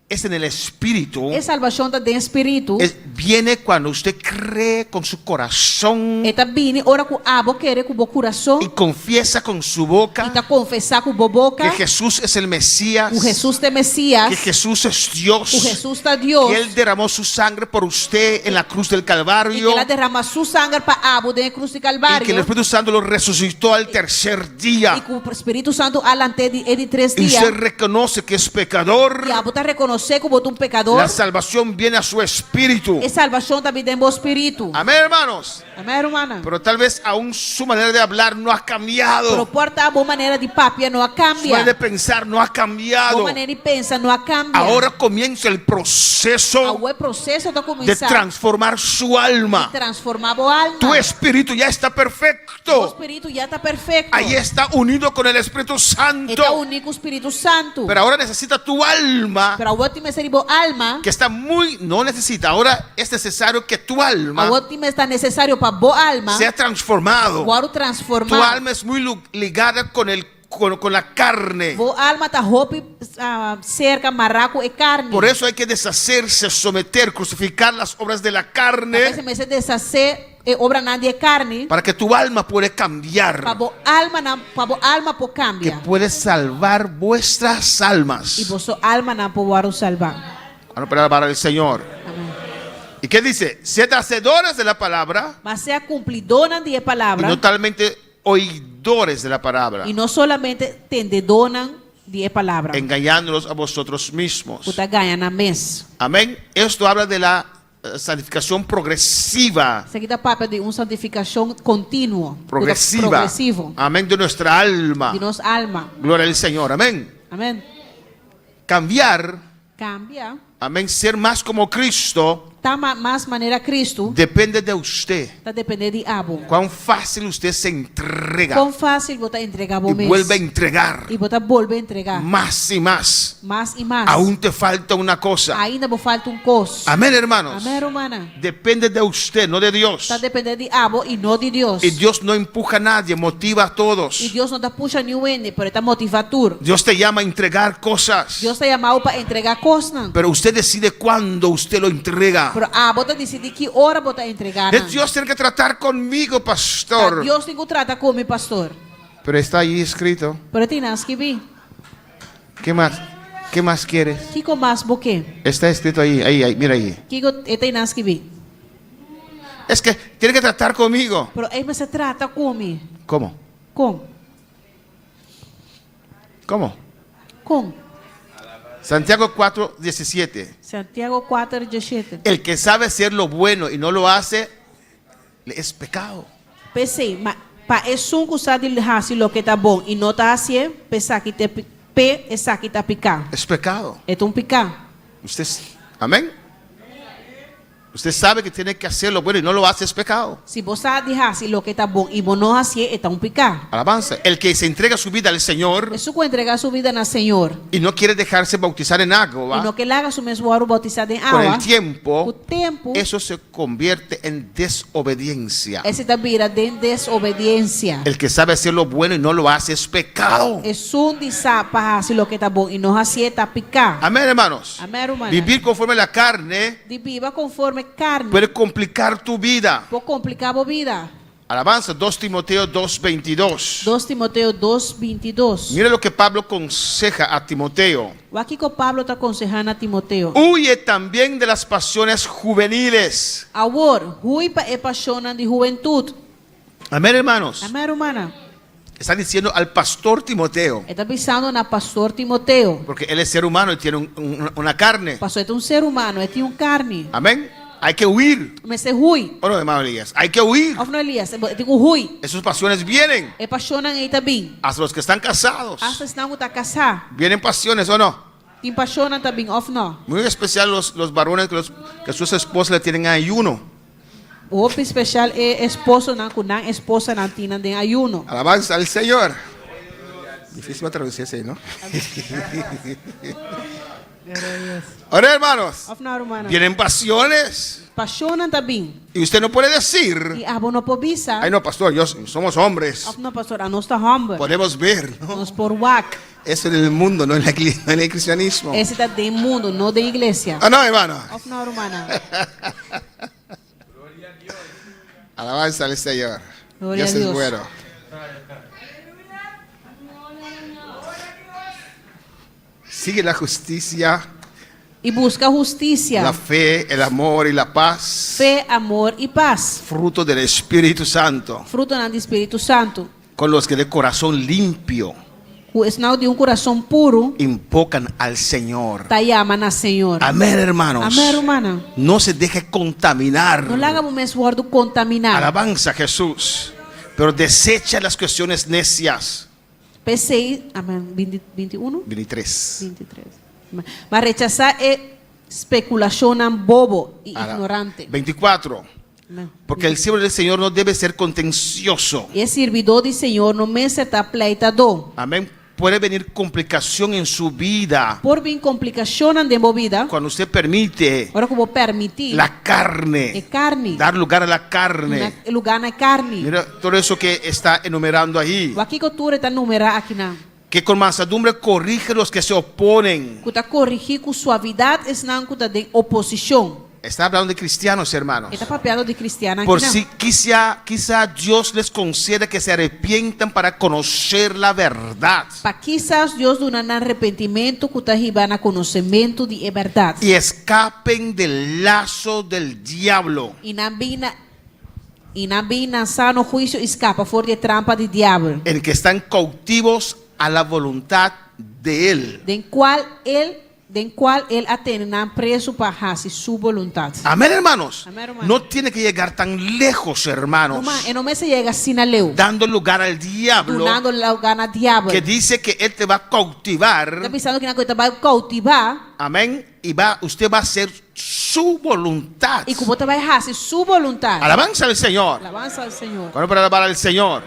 Es en el espíritu. E salbashon ta den spiritu. Es, viene cuando usted cree con su corazón. E ta bini ora ku abo kere ku bo kurason. Y confiesa con su boca. I ta konfesá ku bo boka. Que Jesús es el Mesías. Ku Hesus ta e Mesías. Que Jesús es Dios. Ku Hesus ta Dios. Que Él derramó su sangre por usted en la cruz del Calvario. I ku El a derramá su sanger pa abo den e krus di Kalvario. Y que el Espíritu Santo lo resucitó al tercer día. I ku Spiritu Santu a lant'é di e di tres Y dia. usted reconoce que es pecador. I abo ta rekonosé ku bo ta un pekador. La salvación viene a su espíritu. E salbashon ta bin den bo spiritu. Amén, hermanos. Amén, rumannan. Pero tal vez aún su manera de hablar no ha cambiado. Pero por ta bo manera di papia no a Su manera de kambia. pensar no ha cambiado. Bo manera di pensa no a kambia. Ahora comienza el proceso Awor e proseso ta de kuminsá transformar su alma. di transformá bo alma. Tu espíritu ya está perfecto. Bo spiritu ya ta perfecto. Ahí está unido con el Espíritu E Santo. ta uní ku Spiritu Santu. Pero ahora necesita tu alma. Pero awor tin mester di bo alma. Que está muy, no necesita, ahora es necesario que tu alma Awor tin mester ta necesario pa bo alma sea transformado. wòrdu transformá. Tu alma es muy ligada con el con, con la carne. Bo alma ta hopi serka mará ku e karni. Por eso hay que deshacerse, someter, crucificar las obras de la carne. Ta p'esei mester deshasé e obranan di e karni. Para que tu alma puede cambiar. Pa bo almanan, pa bo alma por Que kambia. puede salvar vuestras almas. I boso almanan por wòrdu salbá. Bueno, para alabar al Señor. Amén. ¿Y qué dice? Sed hacedores de la palabra. Ma sea kumplidónan di e palabra. Y no talmente oidores de la palabra. I no solamente tendedónan di e palabra. Engañándolos a vosotros mismos. Ku ta gaña nan mes. Amén. Esto habla de la santificación progresiva. Esaki ta papia di un santifikashon kontinuo. Progresiva. Progresivo. Amén. De nuestra alma. Di nos alma. Gloria al Señor. Amén. Amén. Cambiar. Kambia. Amén. Ser más como Cristo. Ta mas manera Cristo. Depende de usted. Ta depende di abo. Cuán fácil usted se entrega. Kon fácil bo ta entrega bo Y mes. vuelve a entregar. Y bo ta bolbe entrega. Más y más. Mas y mas. Aún te falta una cosa. Ainda bo falta un kos. Amén, hermanos. Amén, rumannan. Depende de usted, no de Dios. Ta depende di abo y no di Dios. Y Dios no empuja a nadie, motiva a todos. Y Dios no ta pusha niun hende, pero e ta motiva tur. Dios te llama a entregar cosas. Dios ta yama bo pa entrega kosnan. Pero usted decide cuándo usted lo entrega. Pero abo ta disidí ki ora bo ta entregá nan. Es Dios tiene que tratar conmigo, pastor. Ta Dios tin ku trata ku mi, pastor. Pero está ahí escrito. Pero e tin nan skibí. ¿Qué más? ¿Qué más quieres? Kiko mas bo ke? Está escrito ahí, ahí, ahí, mira ahí. Kiko e ta einan skibí? Es que tiene que tratar conmigo. Pero e mester trata ku mi. ¿Cómo? Kon? ¿Cómo? Kon? Santiago 4, 17. Santiago 4, 17. El que sabe hacer lo bueno y no lo hace, le es pecado. P'esei, ma pa esun ku sa di hasi loke ta bon i no ta hasié, p'esaki te p'e esaki ta piká. Es pecado. E ta un piká. Usted, amén. Usted sabe que tiene que hacer lo bueno y no lo hace, es pecado. Si bo sa di hasi loke ta bon i bo no hasié, e ta un piká. Alabanza. El que se entrega su vida al Señor. Esun ku entrega su bida na Señor. Y no quiere dejarse bautizar en agua. I no ke laga su mes wòrdu boutisá den Con awa. el tiempo, Ku tempu. eso se convierte en desobediencia. Esei ta bira den desobediensia. El que sabe hacer lo bueno y no lo hace es pecado. Esun di sa pa hasi loke ta bon i no hasié ta piká. Amén, hermanos. Amén, rumannan. Vivir conforme a la carne. Di biba konforme. karni. Puede complicar tu vida. Por kompliká bo bida. Alabanza, 2 Timoteo 2:22. 2 Timoteo 2, 22. Mira lo que Pablo aconseja a Timoteo. Wak kiko Pablo ta konsehá na Timoteo. Huye también de las pasiones juveniles. Awor, hui pa e pashonnan di huwentut. Amén, hermanos. Amén, rumannan. Está diciendo al pastor Timoteo. E ta bisando na pastor Timoteo. Porque él es ser humano y tiene una carne. Pasobra e ta un ser humano, e tin un karni. Amén. Hay que huir. Mester hui. O no, hermano Elías? Hay que huir. Of no, Elías? E tin ku hui. Esas pasiones vienen. E pashonnan ei ta bin. Hasta los que están casados. Hasta esnan ku ta kasá. Vienen pasiones, o no? Tin pashonnan ta bin, of no? Muy especial los, los varones que, los, que sus esposas le tienen ayuno. Hopi special e esposonan cu nan esposanan tin nan den ayuno. Alabanza al Señor. Difícil pa traduci esey, no? Ora, hermanos. Of no, rumannan? Vienen pasiones. Pasionnan ta bin. Y usted no puede decir. Y abo no por bisa. Ay, no, pastor, yo, somos hombres. Of no, pastor, anos ta homber. Podemos ver, no? Nos por wak. Eso en el mundo, no en, la, no en el cristianismo. Ese ta den mundo, no den iglesia. Ah, no, hermano. Of no, rumannan? Alabanza al Señor. Gloria Dios a es Dios. bueno. Sigue la justicia, Y busca husticia, la fe, el amor y la paz. fe, amor y paz. Fruto del Espíritu Santo. Frutonan di Spiritu Santu. Con los que de corazón limpio. Ku esnan di un kurason puru. Invocan al Señor. Ta yama na Señor. Amén, hermanos. Amén, rumannan. No se deje contaminar. No laga bo mes wòrdu kontaminá. Alabanza a Jesús. Pero desecha las cuestiones necias. P'esei, amén, binti, binti unu? 23. 23. Ma rechasá e spekulashonnan bobo i ignorante. 24. Porque el siervo del Señor no debe ser contencioso. E sirbidó di Señor no mester ta pleitadó. Amén. Puede venir complicación en su vida. Por bin komplikashonnan den bo bida. Cuando usted permite. Ora ku bo permití. La carne. E karni. Dar lugar a la carne. Duna lugá na e karni. Mira todo eso que está enumerando ahí. Wak kiko tur e ta numerá akinan. Que con mansedumbre corrige los que se oponen. Ku ta korigí ku suavidat esnan ku ta den oposishon. Está hablando de cristianos, hermanos. E ta papiando di kristiannan Por akinan. si quizá, quizá Dios les conceda que se arrepientan para conocer la verdad. Pa kisas Dios duna nan repentimentu ku ta hiba na konosementu di e bèrdat. Y escapen del lazo del diablo. I nan bin na I nan bin na sano huisio i skapa for di e trampa di diabel. En que están cautivos a la voluntad de él. Den kual el den kual el a tene nan preso pa hasi su boluntat. Amén, hermanos. Amén, ruman. No tiene que llegar tan lejos, hermanos. Ruman, e no mester yega asina leu. Dando lugar al diablo. Dunando lugá na diabel. Que dice que él te va a cautivar. Ta bisando ku e ta bai koutivá. Amén. Y va, usted va a hacer su voluntad. Y cu bo ta bay haci su voluntad. Alabanza al Señor. Alabanza al Señor. Cuando para alabar al Señor.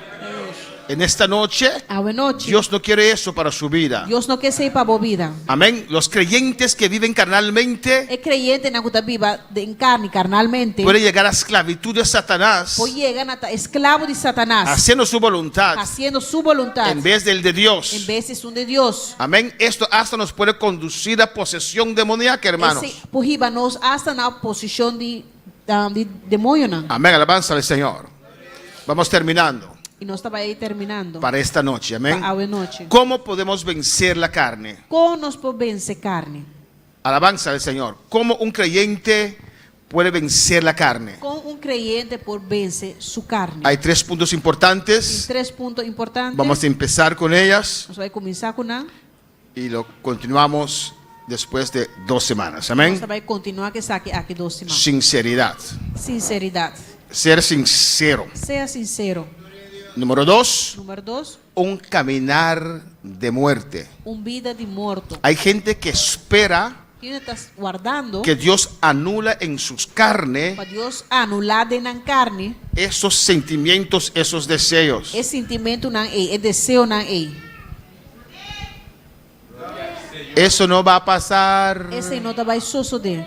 En esta noche, Awe nochi. Dios no quiere eso para su vida. Dios no ke esey pa bo bida. Amén. Los creyentes que viven carnalmente E creyentenan cu ta biba den carni, carnalmente. pueden llegar a esclavitud de Satanás. Por yega na ta esclavo di Satanás. Haciendo su voluntad. Haciendo su voluntad. En vez del de Dios. En vez di esun di Dios. Amén. Esto hasta nos puede conducir a posesión demoníaca, hermanos. Esey por hiba nos hasta na posicion di di demonionan. Amén. Alabanza al Señor. Vamos terminando. Y nos ta bay terminando. Para esta noche. Amén. Pa awe nochi. ¿Cómo podemos vencer la carne? Con nos por vence carne? Alabanza al Señor. ¿Cómo un creyente puede vencer la carne? Con un creyente por vence su carne? Hay tres puntos importantes. Tin tres punto importante. Vamos a empezar con ellas. Nos bay cuminsa cu nan. Y lo continuamos después de dos semanas. Amén. Nos ta bay continua cu esaki aki dos siman. Sinceridad. Sinceridad. Ser sincero. Sea sincero. Número dos. Número dos. Un caminar de muerte. Un bida di morto. Hay gente que espera Tin hende ta wardando. que Dios anula en sus carne. Pa Dios anula den nan carni. Esos sentimientos, esos deseos. E sintimentunan ei, e deseonan ei. Eso no va a pasar. Esei no ta bai sosodé.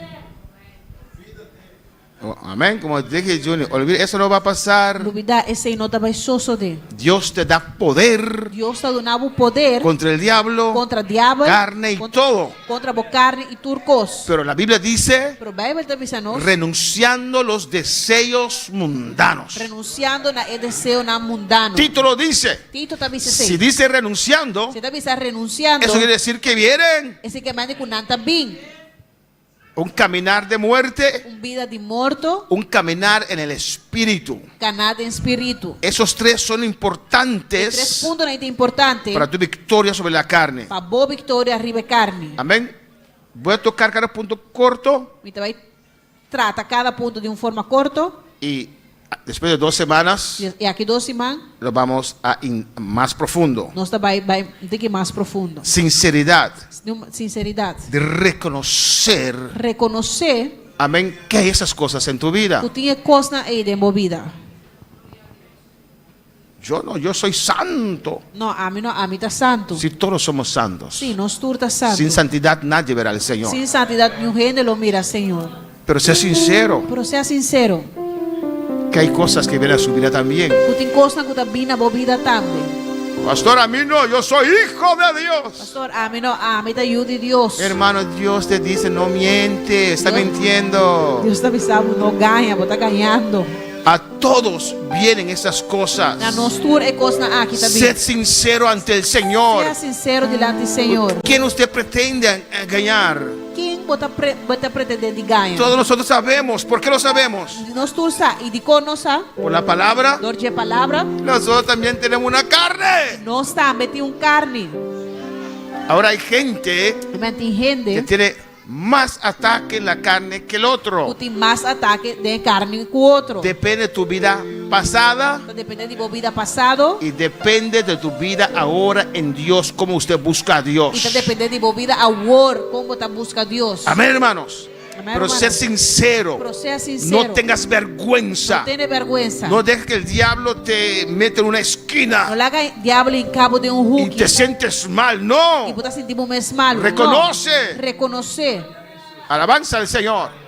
Oh, amén. Como dije Junior, olvida, eso no va a pasar. Lubidá, esei no ta bai sosodé. Dios te da poder Dios ta duna bo poder contra el diablo, kontra diabel, carne y todo. kontra bo karni i tur kos. Pero la Biblia dice, Pero Beibel ta bisa nos, renunciando los deseos mundanos. renunsiando na e deseonan mundano. Tito lo dice. Tito ta bisa esei. Si dice renunciando, Si e ta bisa renunsiando, eso quiere decir que vienen esei ke manda ku nan ta bin. Un caminar de muerte. Un bida di morto. Un caminar en el espíritu. Cana den spiritu. Esos tres son E tres importantes puntonan ei ta importante para tu victoria sobre la carne. pa bo victoria riba e carni. Amén. Voy a tocar cada punto corto. Mi ta bai trata cada punto di un forma corto. Y después de dos semanas. Y aki dos siman. Lo vamos a in mas profundo. Nos ta bai bai un tiki mas profundo. Sinceridad. Sinceridad. De reconocer. Reconoce. Amén, que hay esas cosas en tu vida. Cu tin e cosnan ey den bo bida. Yo no, yo soy santo. No, ami no, ami ta santo. Si todos somos santos. Si, nos tur ta santo. Sin santidad nadie verá al Señor. Sin santidad niun hende lo mira Señor. Pero sea sincero. Pero sea sincero. Que hay cosas que vienen a su vida también. Cu tin cosnan cu ta bin na bo bida tambe. Pastor, a mi no, yo soy hijo de Dios. Pastor, ami no, ami ta yu di Dios. Hermano, Dios te dice, no miente, está mintiendo. Dios ta bisa bo, no gaña, bo ta gañando. A todos vienen esas cosas. Na nos tur e cosnan aki ta bin. Sed sincero ante el Señor. Sea sincero dilanti Señor. Quién usted pretende engañar? Ken bo ta bo ta pretende di gaña? Todos nosotros sabemos. ¿Por qué lo sabemos? Nos tur sa. Y dicon nos sa? Por la palabra. Dor dje palabra. Nosotros también tenemos una carne. Nos tambe tin un carni. Ahora hay gente Amen, tin hende. que tiene Mas atake en la carne que el otro. Ku tin mas atake den e karni ku otro. Depende de tu vida pasada. Ta depende di bo bida pasado. Y depende de tu vida ahora en Dios, como usted busca a Dios. Y ta depende di bo vida awor, kon bo ta buska Dios. Amén, hermanos. Amén, Pero hermanos. sé sincero. Pero sea sincero. No tengas vergüenza. No tene vergüenza. No dejes que el diablo te mete en una esquina. No laga e diablo hinka bo den un Y huki. te sientes mal. No. Y bo ta sinti bo mes malu. Reconoce. No. Reconoce. Alabanza al Señor.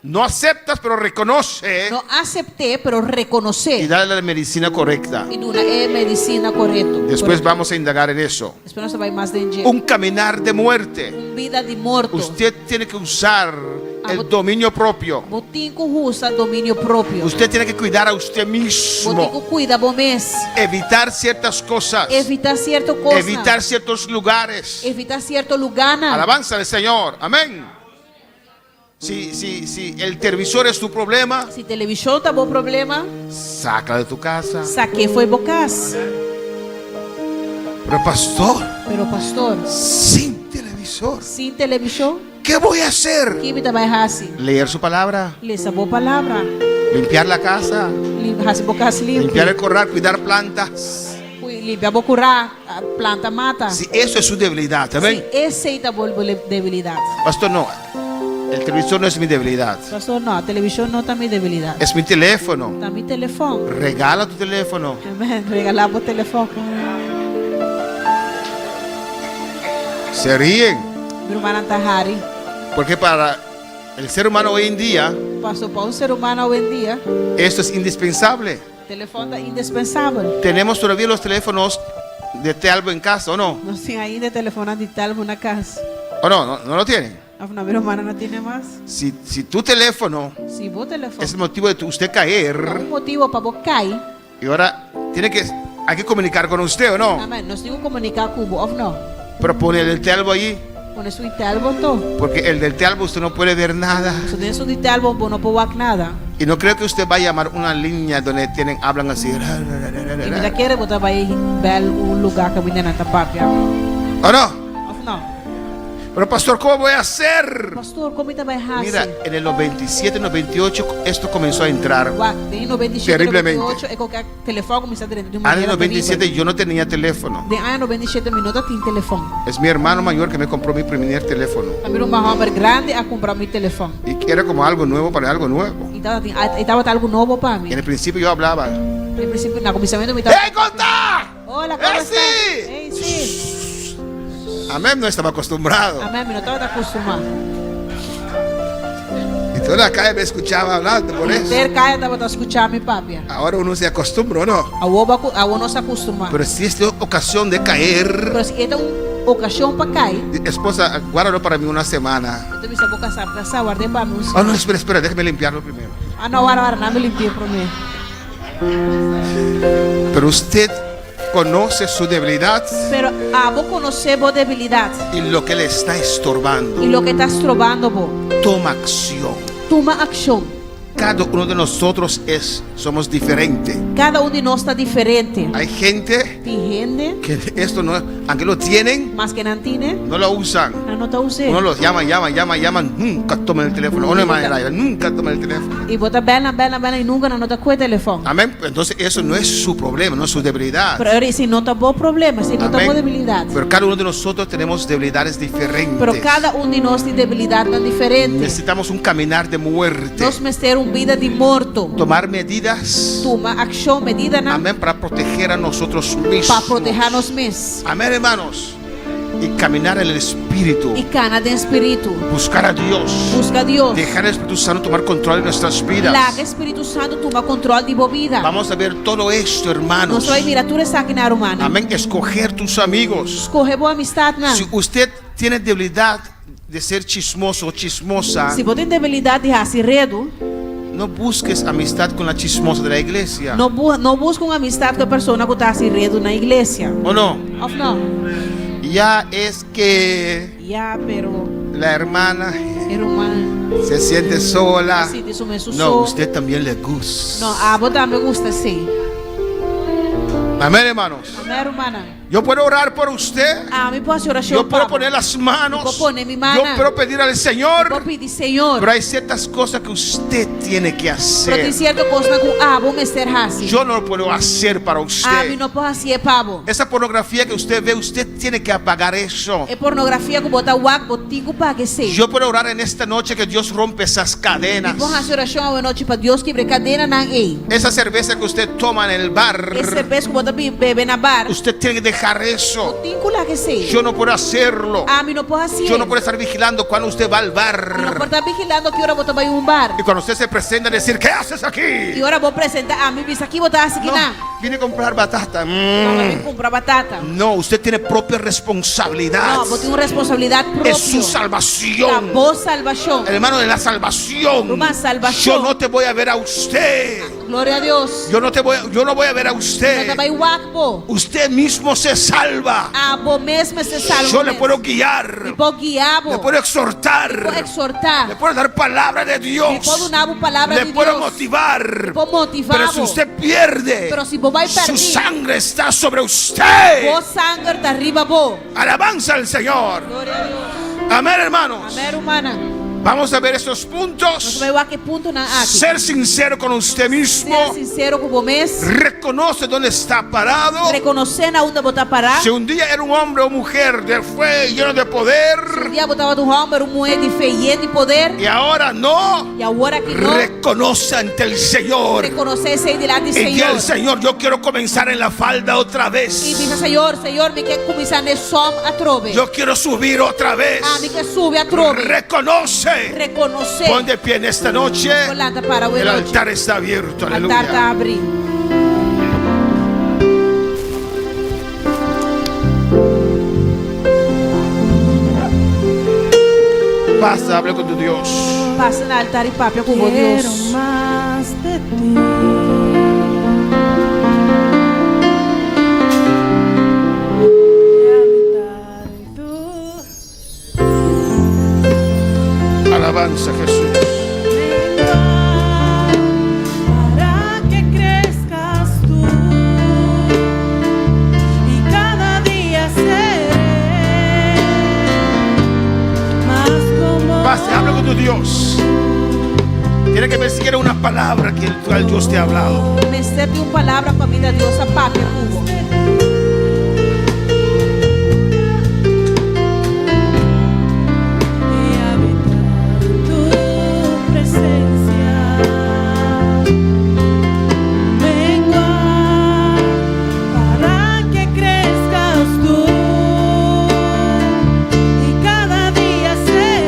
No aceptas, pero reconoce. No acepté, pero reconoce. Y dale la medicina correcta. Y duna e medicina correcto. Después vamos a indagar en eso. Despues nos ta bai mas den dje. Un caminar de muerte. Un bida di morto. Usted tiene que usar el dominio propio. Bo tin cu usa dominio propio. Usted tiene que cuidar a usted mismo. Bo tin cu cuida bo mes. Evitar ciertas cosas. Evita cierto cosnan. Evitar ciertos lugares. Evita cierto lugarnan. Alabanza al Señor. Amén. Si, si, si el televisor es tu problema. Si television ta bo problema. Sácala de tu casa. Saqué fo'i bo cas. Pero pastor. Pero pastor. Sin televisor. Sin television. ¿Qué voy a hacer? Ki mi ta bai haci? Leer su palabra. Lesa bo palabra. Limpiar la casa. Haci bo cas limpi. Limpiar el corral, cuidar plantas. Limpia bo curá, planta mata. Si eso es su debilidad, amén. Si esey ta bo debilidad. Pastor, no. El televisor no es mi debilidad. Pastor, no, televisión no ta mi debilidad. Es mi teléfono. Ta mi telefon. Regala tu teléfono. Amén. Regala bo telefon. Se ríen. Mi rumannan ta hari. Porque para el ser humano hoy en día. Paso pa un ser humano hoy en día. Esto es indispensable. Telefon ta indispensabel. Tenemos todavía los teléfonos de Telbo en casa, ¿o no? Nos tin ainda e telefonnan di Telbo na cas. ¿O no? ¿No, no lo tienen? Of no, mi hermana no tiene mas. Si, si tu teléfono Si bo telefon es el motivo de tu, usted caer. Ta un motibo pa bo cay. Y ahora tiene que, hay que comunicar con usted, ¿o no? Amen. Nos tin cu comunica cu bo, of no? Pero pone el del Telbo allí. Pone su di Telbo anto. Porque el del Telbo usted no puede ver nada. Pasobra den su di Telbo bo no por wak nada. Y no creo que usted va a llamar una línea donde tienen, hablan así. Y mi ta kere bo ta bai bel un lugar caminda nan ta papia. ¿O no? Of no? Pero pastor, ¿cómo voy a hacer? Pastor, ¿cómo te va a hacer? Mira, en el 97, 98, esto comenzó a entrar Wak, den 97, terriblemente. 98, e koke telefòn kuminsá drenta di un Año manera 97 terrible. yo no tenía teléfono. Den aña 97 mi no tatin telefòn. Es mi hermano mayor que me compró mi primer teléfono. Ta mi ruman hòmber grandi a kumpra mi telefòn. Y era como algo nuevo para algo nuevo. I tabatin, e tabata algu nobo pa mi. En el principio yo hablaba. Den prinsipio, na kuminsamentu mi tabata. ¡Ey, contá! Hola, ¿cómo ¡Ey, estás? sí! Ey, sí! Amén, no estaba acostumbrado. Amén, mi no tabata acostumá. Y toda la calle me escuchaba hablando por eso. Henter kaya tabata skucha mi papia. Ahora uno se acostumbró, ¿no? Awor bo a awor nos a kustumá. Pero si es ocasión de caer, Pero si e ta un okashon pa kai. Esposa, guárdalo para mí una semana. Mi ta bisa bo kasá, kasá, ward'é pa mi un Oh, no, espera, espera, déjame limpiarlo primero. Ah, no, warda, warda, nami limpi'é promé. Pero usted conoce su debilidad. Pero abo conoce bo debilidad. Y lo que le está estorbando. Y loke ta strobando bo. Toma acción. Tuma accion. Cada uno de nosotros es, somos diferente. Cada un di nos ta diferente. Hay gente Tin hende. que esto no, aunque lo tienen, Maske nan tine. no lo usan. Nan no ta us'é. Uno los llama, llama, llama, llama, nunca toman el teléfono. O no hay manera, nunca toman el teléfono. Y bo ta bel nan, bel nan, bel nan y nunca nan no ta coge telefon. Amén. Entonces eso no es su problema, no es su debilidad. Pero ora esei no ta bo problema, esei no ta Amén. bo debilidad. Pero cada uno de nosotros tenemos debilidades diferentes. Pero cada un di nos tin debilidadnan diferente. Necesitamos un caminar de muerte. Nos mester un bida di morto. Tomar medidas. Tuma akshon, medidanan. Amén, para proteger a nosotros mismos. Pa protehá nos mes. Amén, hermanos. Y caminar en el Espíritu. Y kana den Spiritu. Buscar a Dios. Buska Dios. Dejar al Espíritu Santo tomar control de nuestras vidas. Laga Spiritu Santu tuma control di bo bida. Vamos a ver todo esto, hermanos. Nos ta bai mira tur esakinan, rumannan. Amén. Escoger tus amigos. Skohe bo amistadnan. Si usted tiene debilidad de ser chismoso o chismosa. Si bo tin debilidad di hasi redu. No busques amistad con la chismosa de la iglesia. No no buska un amistad ku e persona ku ta hasi redu na iglesia. O no? Of no? Ya es que. Ya, pero. La hermana. E ruman. Se siente sola. Ta sinti su mes su No, so. usted también le gusta. No, abo tambe gusta esei. Amén, hermanos. Amén, rumannan. Yo puedo orar por usted. Ami por hasi orashon Yo puedo pa bo. poner las manos. Mi por pone mi mana. Yo puedo pedir al Señor. Mi por pidi Señor. Pero hay ciertas cosas que usted tiene que Pero hacer. tin sierto kosnan ku abo mester hasi. Yo no lo puedo hacer para usted. Ami no por hasié pa bo. Esa pornografía que usted ve, usted tiene que apagar eso. E pornografia ku bo ta wak, bo tin ku paga esei. Yo puedo orar en esta noche que Dios rompe esas cadenas. Mi por hasi orashon awe nochi pa Dios kibra e kadenanan ei. Esa cerveza que usted toma en el bar. E serbes ku bo ta bebe na bar. Usted tiene que dejar eso. Bo tin ku laga esei. Yo no puedo hacerlo. Ami no por hasié. Yo no puedo estar vigilando cuando usted va al bar. Mi no por ta vigilando ki ora bo ta bai un bar. Y cuando usted se presenta decir, ¿qué haces aquí? Y ora bo presenta ami bisa ki bo ta hasi ki nan. Vine a comprar batata. No, mi a bin cumpra batata. No, usted tiene propia responsabilidad. No, bo tin un responsabilidad propio. Es su salvación. Ta bo salvacion. Hermano, de la salvación. Ruman, salvacion. Yo no te voy a ver a usted. Gloria a Dios. Yo no te voy, yo no voy a ver a usted. No ta bai wak bo. Usted mismo se salva. Abo mes mester salva. Yo le puedo guiar. Mi por guia bo. Le puedo exhortar. Mi por exhorta. Le puedo dar palabra de Dios. Mi por duna bo palabra Le di puedo Dios. motivar. Mi por motiva Pero si bo. usted pierde, Pero si bo bai su perdí. sangre está sobre usted. Bo sanger ta riba bo. Alabanza al Señor. Gloria a Dios. Amén, hermanos. Amén, rumannan. Vamos a ver estos puntos. Nos ta bai wak e puntonan aki. Ser sincero con usted mismo. Ser sincero ku bo mes. Reconoce dónde está parado. Rekonosé na unda bo ta pará. Si un día era un hombre o mujer de fe lleno de poder. Si un dia bo tabata un hòmber o un muhé di fe yen di poder. Y ahora no. Y awor aki no. Reconoce ante el Señor. Rekonosé esei dilanti Y di al Señor. Señor, yo quiero comenzar en la falda otra vez. I bisa Señor, Señor, mi ke kuminsá na e sòm atrobe. Yo quiero subir otra vez. Ami ke subi atrobe. Reconoce. Rekonosé. Pon de pie en esta noche. Nos lanta para El awe nochi. altar está abierto. Altar ta Aleluya. abrí. Pasa, habla con tu Dios. Pasa na altar i papia ku bo Quiero Dios. mas de ti. Alabanza a Jesús. Para que crezcas tú y cada día seré más como Pase, habla con tu Dios. Tiene que ver siquiera una palabra que el cual Dios te ha hablado. Mester tin un palabra pa mi da Dios a papia ku bo. Tu presencia menguar para que crezcas tú y cada día seré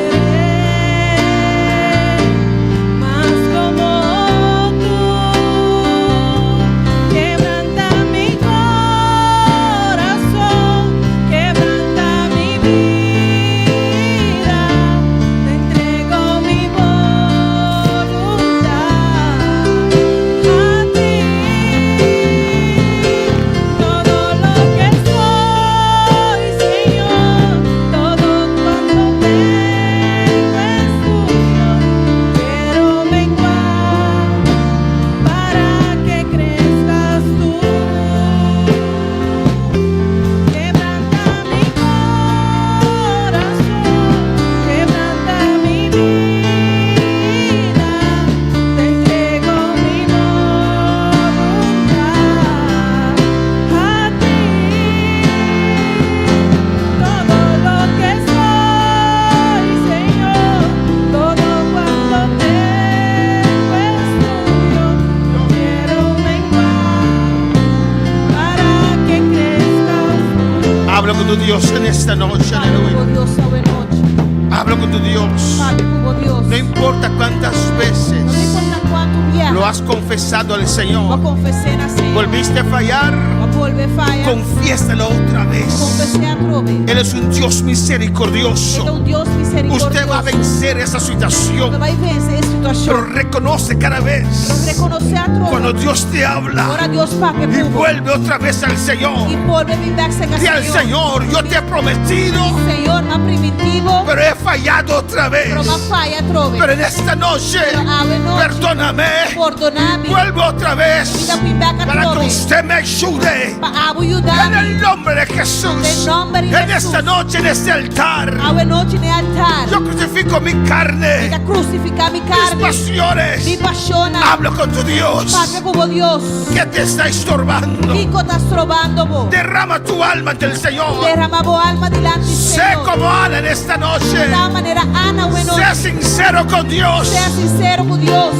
tu Dios en esta noche, aleluya. Bo Dios awe nochi. Habla con tu Dios. Papia ku bo Dios. No importa cuántas veces No importa kuantu biaha. lo has confesado al Bo a Señor. konfes'é na Señor. Volviste a fallar. Bo a bolbe faya. Confiésalo otra vez. Konfes'é atrobe. Él es un Dios misericordioso. E ta un Dios miserikordioso. Usted va a vencer esa situación. Bo ta bai vense e situashon. Pero reconoce cada vez. Pero rekonosé atrobe. Cuando Dios te habla. Ora Dios papia Y ku bo. vuelve otra vez al Señor. I bolbe bin bèk serka Di al Señor, yo te he prometido. Señor, m'a primintí bo. Pero he fallado otra vez. Pero m'a faya atrobe. Pero en esta noche, Pero awe nochi. perdóname. Pordoná mi. Vuelvo otra vez. Mi ta bin bèk Para que atrobe. usted me ayude. Pa abo yuda En mi. el nombre de Jesús. Den nòmber di En Jesús. esta noche, en este altar. Awe nochi den e altar. Yo crucifico mi carne. Mi ta krusifiká mi Mis karni. pasiones. Mi pashonnan. Hablo con tu Dios. Papia ku bo Dios. ¿Qué te está estorbando? Kiko ta strobando bo? Derrama tu alma ante el Señor. Derramá bo alma dilanti Sé Señor. como Ana en esta noche. Ta manera Ana awe nochi. Sea sincero con Dios. Sea sinsero ku Dios.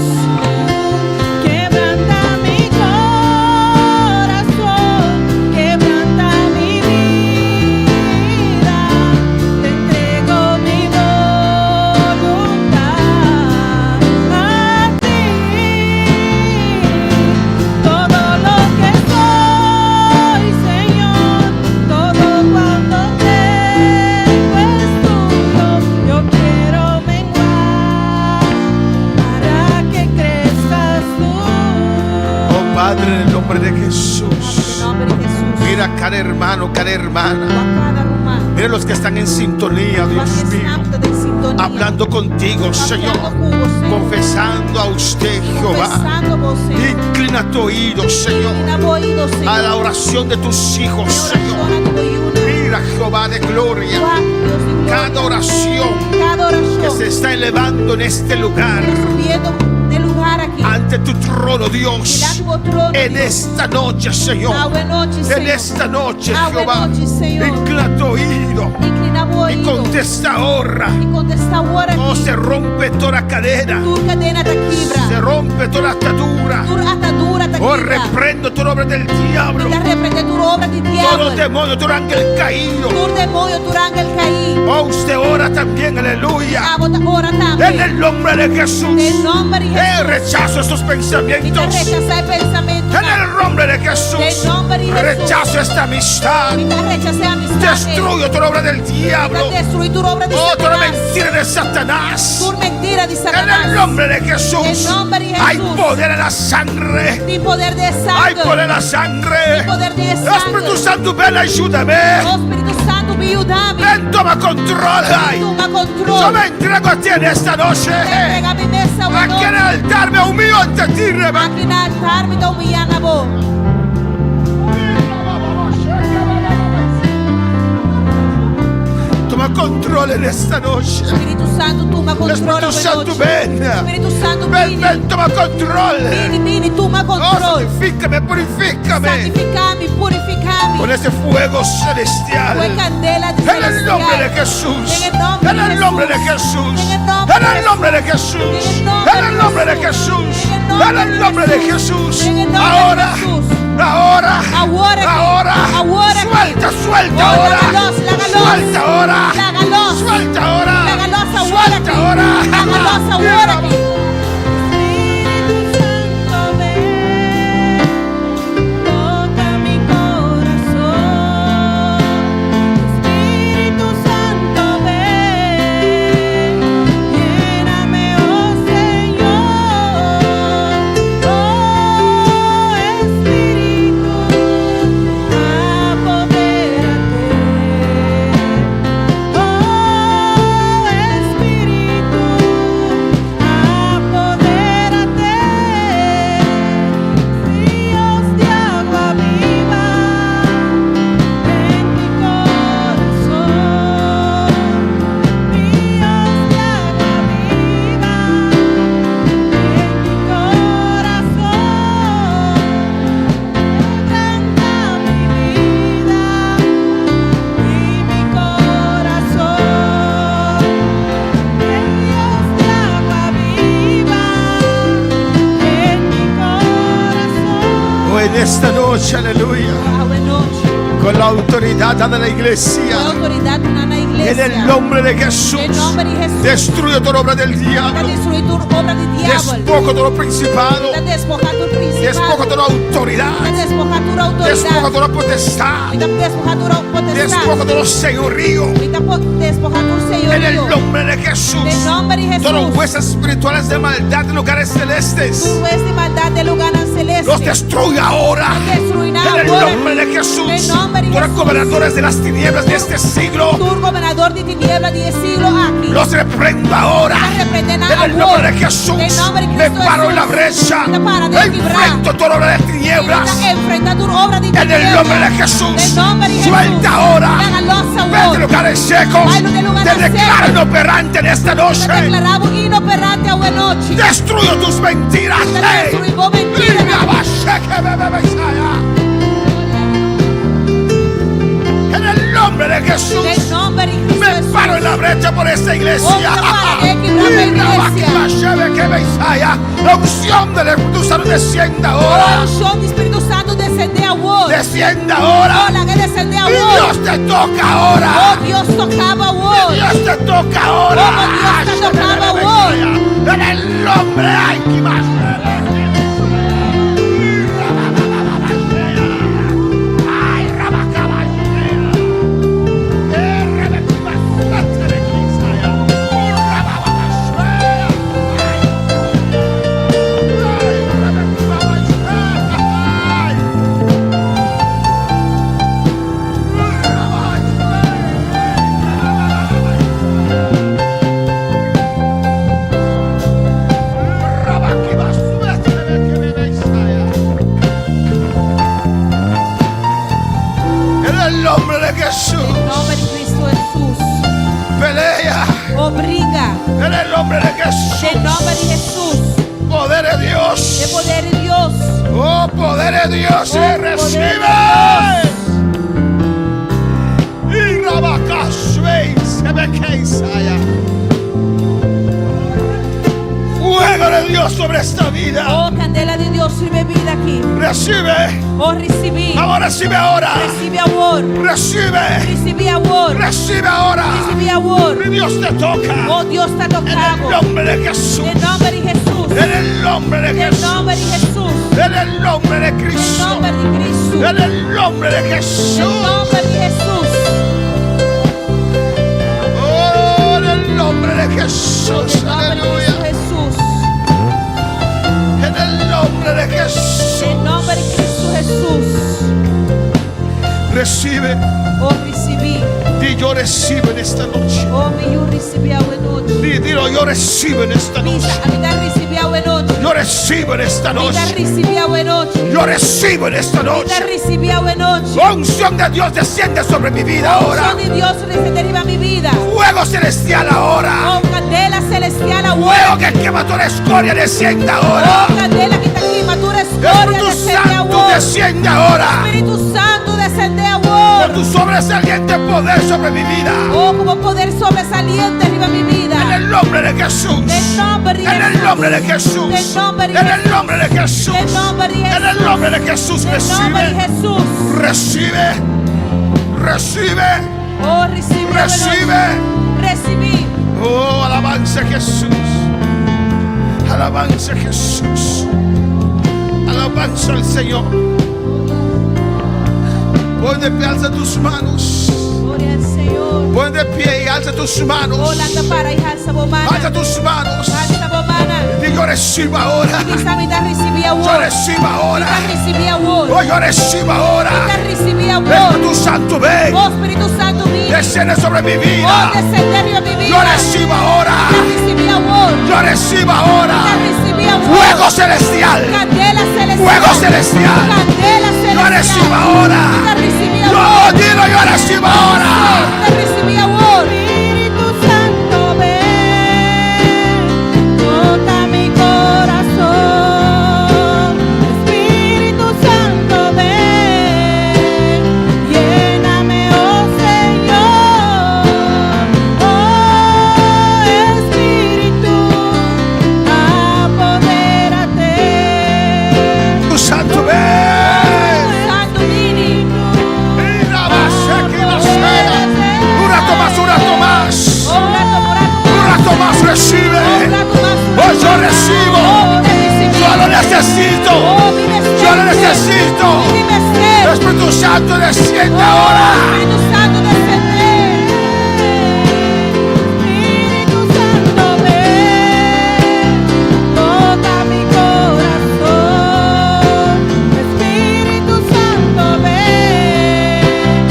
Quebranta mi corazón, quebranta mi vida, te entrego mi voluntad a ti. Todo lo que soy, Señor, todo cuanto tengo es tuyo. Yo quiero menguar para que crezcas tú. Oh Padre, en el nombre de Jesús. Mira a cada hermano, cada hermana. Mira los que están en sintonía, Dios mío. Hablando contigo, Señor. Confesando a usted, Jehová. Inclina tu oído, Señor. A la oración de tus hijos, Señor. Mira, Jehová de gloria. Cada oración que se está elevando en este lugar. Ante tu trono, Dios. En esta noche, Señor. En esta noche, Jehová. Inclina tu oído. Y contesta ahora. Oh, se rompe toda cadena. Se rompe toda atadura. Oh, reprendo toda obra del diablo. Todo demonio, todo ángel caído. Oh, usted ora también, aleluya. En el nombre de Jesús. Eh, rechazo estos pensamientos. En el nombre de Jesús. Rechazo esta amistad. Destruyo toda obra del diablo. Oh, toda mentira de Satanás. En el nombre de Jesús. Hay poder en la sangre. Hay poder en la sangre. Espíritu Santo, ven, ayúdame. Ven, toma control. Yo me entrego a ti en esta noche. Aquí en el altar me humillo ante ti, Reba. Aki na altar mi ta humiyá na bo. Toma control en esta noche. Spiritu Santu, tuma kontrol. Espíritu Santo, ven. Spiritu Santu, Ven, ven, toma control. Bini, bini, tuma Oh, kontrol. santifícame, purifícame. Santifiká mi, purifiká mi. Con ese fuego celestial. Ku e kandela di En el nombre de Jesús. En el nombre de Jesús. En el nombre de Jesús. En el nombre de Jesús. En el nombre de Jesús. Ahora. Ahora. Ahora. Suelta, suelta ahora. Suelta ahora. Suelta ahora. Suelta ahora. Toca mi corazón, Espíritu Santo, ven, lléname, oh Señor, oh Espíritu, apodérate, oh Espíritu, apodérate. Ríos de agua viva en mi corazón, ríos de agua viva en mi corazón, quebranta mi vida y mi corazón, ríos de agua viva en mi corazón. Oh, en esta noche, aleluya. Con la autoridad dada a la iglesia. Ku outoridat duná na En iglesia. el nombre de Jesús. Den nòmber di Hesus. Destruyo toda obra del Ta diablo. destruí tur obra di diabel. Despojo todo principado. Ta despohá tur prinsipado. Despojo toda autoridad. Ta despohá tur outoridat. Despojo toda potestad. Ta despohá tur potestat. Despojo todo señorío. Ta despohá tur En el señorío. nombre de Jesús. Den nòmber di Hesus. Todas huestes espirituales de maldad en lugares celestes. Tur hueste di maldat den lugánan seleste. Los destruyo ahora. Destruí nan En el awor. nombre de Jesús. Den nòmber di Todos los Hesus. gobernadores de las tinieblas de este siglo. Tur gobernador di tiniebla di e siglo aki. Los reprendo ahora. Ta reprendé nan En el awor. nombre de Jesús. Den nòmber di Me Kristu paro en la Hesus. brecha. Ta para den kibrá. Enfrento toda obra de tinieblas. Ta enfrentá tur obra di En el tiniebla. nombre de Jesús. Den nòmber di Hesus. Suelta ahora. Laga los awor. Vete a lugares secos. Bai den lugánan Te declaro seku. inoperante en esta noche. Ta deklará bo inoperante awe nochi. Destruyo tus mentiras. Ta destruí bo mentiranan. En el nombre de Jesús. Den nòmber di Kristu Me Hesus. paro en la brecha por esta iglesia. Oh, ta para den kibrá pa iglesia. La unción del Espíritu Santo descienda ahora. Oh, unshon di Spiritu Santu desendé awor. Descienda ahora. Oh, laga desendé Y awor. Dios te toca ahora. Oh, Dios toka bo awor. Y Dios te toca ahora. Oh, Dios ta toka bo awor. En el nombre ay, que más. En el nombre de Jesús. Den nòmber di Kristu Hesus. Pelea. Oh, bringa. En el nombre de Jesús. Den nòmber di Hesus. Poder de Dios. E poder di Dios. Oh, poder de Dios. Oh, Se poder de recibe. Y Rabacasue, se me queisaya. Fuego de Dios sobre esta vida. Oh, kandela di Dios riba e bida aki. Recibe. Oh, risibí. Vamos, recibe ahora. Risibí awor. Recibe. Risibí awor. Recibe ahora. Risibí awor. Y Dios te toca. Oh, Dios ta En toka bo. el nombre de Jesús. Den nòmber di Hesus. En el nombre de Den Jesús. nòmber di Hesus. En el nombre de Cristo. Den nòmber di Kristu. En el nombre de Jesús. Den nòmber di Hesus. Oh, en el nombre de Jesús. Den nòmber di Aleluya. Kristu Hesus. En el nombre de Jesús. Den nòmber di Kristu Hesus. Recibe. Oh, risibí. Di yo recibo en esta noche. Oh, mi yu risibí awe nochi. Di, dilo, yo recibo en esta noche. Bisa, ami ta risibí awe nochi. Yo recibo en esta Mi ta noche. risibí awe nochi. Yo recibo en esta Mi ta noche. risibí awe nochi. La unción de Dios desciende sobre mi vida ahora. Unshon di Dios desendé riba mi bida. Fuego celestial ahora. Oh, kandela selestial awor. Fuego que quema toda escoria desciende ahora. Oh, kandela ku ta kima tur eskoria Espíritu desendé Santo awor. desciende ahora. Spiritu Santu desendé awor. Con tu sobresaliente poder sobre mi vida. Oh, ku bo poder sobresaliente riba mi bida. En el nombre de Jesús. Den nòmber di En el Hesus. nombre de Jesús. Den nòmber di En el Hesus. nombre de Jesús. Den nòmber di En el Hesus. nombre de Jesús. Den nòmber di Recibe. Hesus. Recibe. Recibe. Oh, risibí. Recibe. Risibí. Oh, alabanza a Jesús. Alabanza a Jesús. Alabanza al Señor. Pon de pie, alza tus manos. Gloria al Señor. Pon de pie y alza tus manos. Oh, lanta para i halsa bo man. Alza tus manos. Halsa bo man. Di yo recibo ahora. Bisa mi ta risibí awor. Yo recibo ahora. Mi ta risibí awor. Oh, yo recibo ahora. Mi ta risibí awor. Espíritu Santo, ven. Oh, Spiritu Santu, bin. Desciende sobre mi vida. Oh, desendé riba mi bida. Yo recibo ahora. Mi ta risibí awor. Yo recibo ahora. Mi ta risibí awor. Fuego celestial. Kandela selestial. Fuego celestial. Kandela selestial. Yo recibo ahora. Mi ta risibí Yo awor. dilo, yo recibo ahora. Mi ta risibí awor. Espíritu Santo, ven, toca mi corazón. Espíritu Santo, ven, lléname, oh Señor. Oh Espíritu, apodérate. Tu Santo, ven. Santu, bini. Y Recibe. Oh, yo recibo. Yo lo necesito. Yo lo necesito. Espíritu Santo, desciende ahora. Spiritu Santu, desendé. Espíritu Santo, ven, toca mi corazón. Espíritu Santo, ven,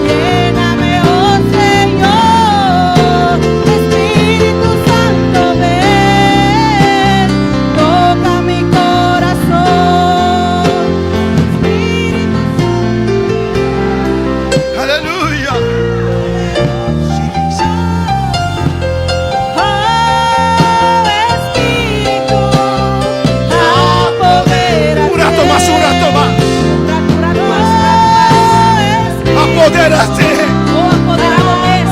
lléname, oh Señor. Espíritu Santo, ven, toca mi corazón. Espíritu Aleluya. Oh Espíritu, apodérate. Un rato más, un rato más. Un rato mas, un rato mas. Apodérate. Oh, apoderá bo mes.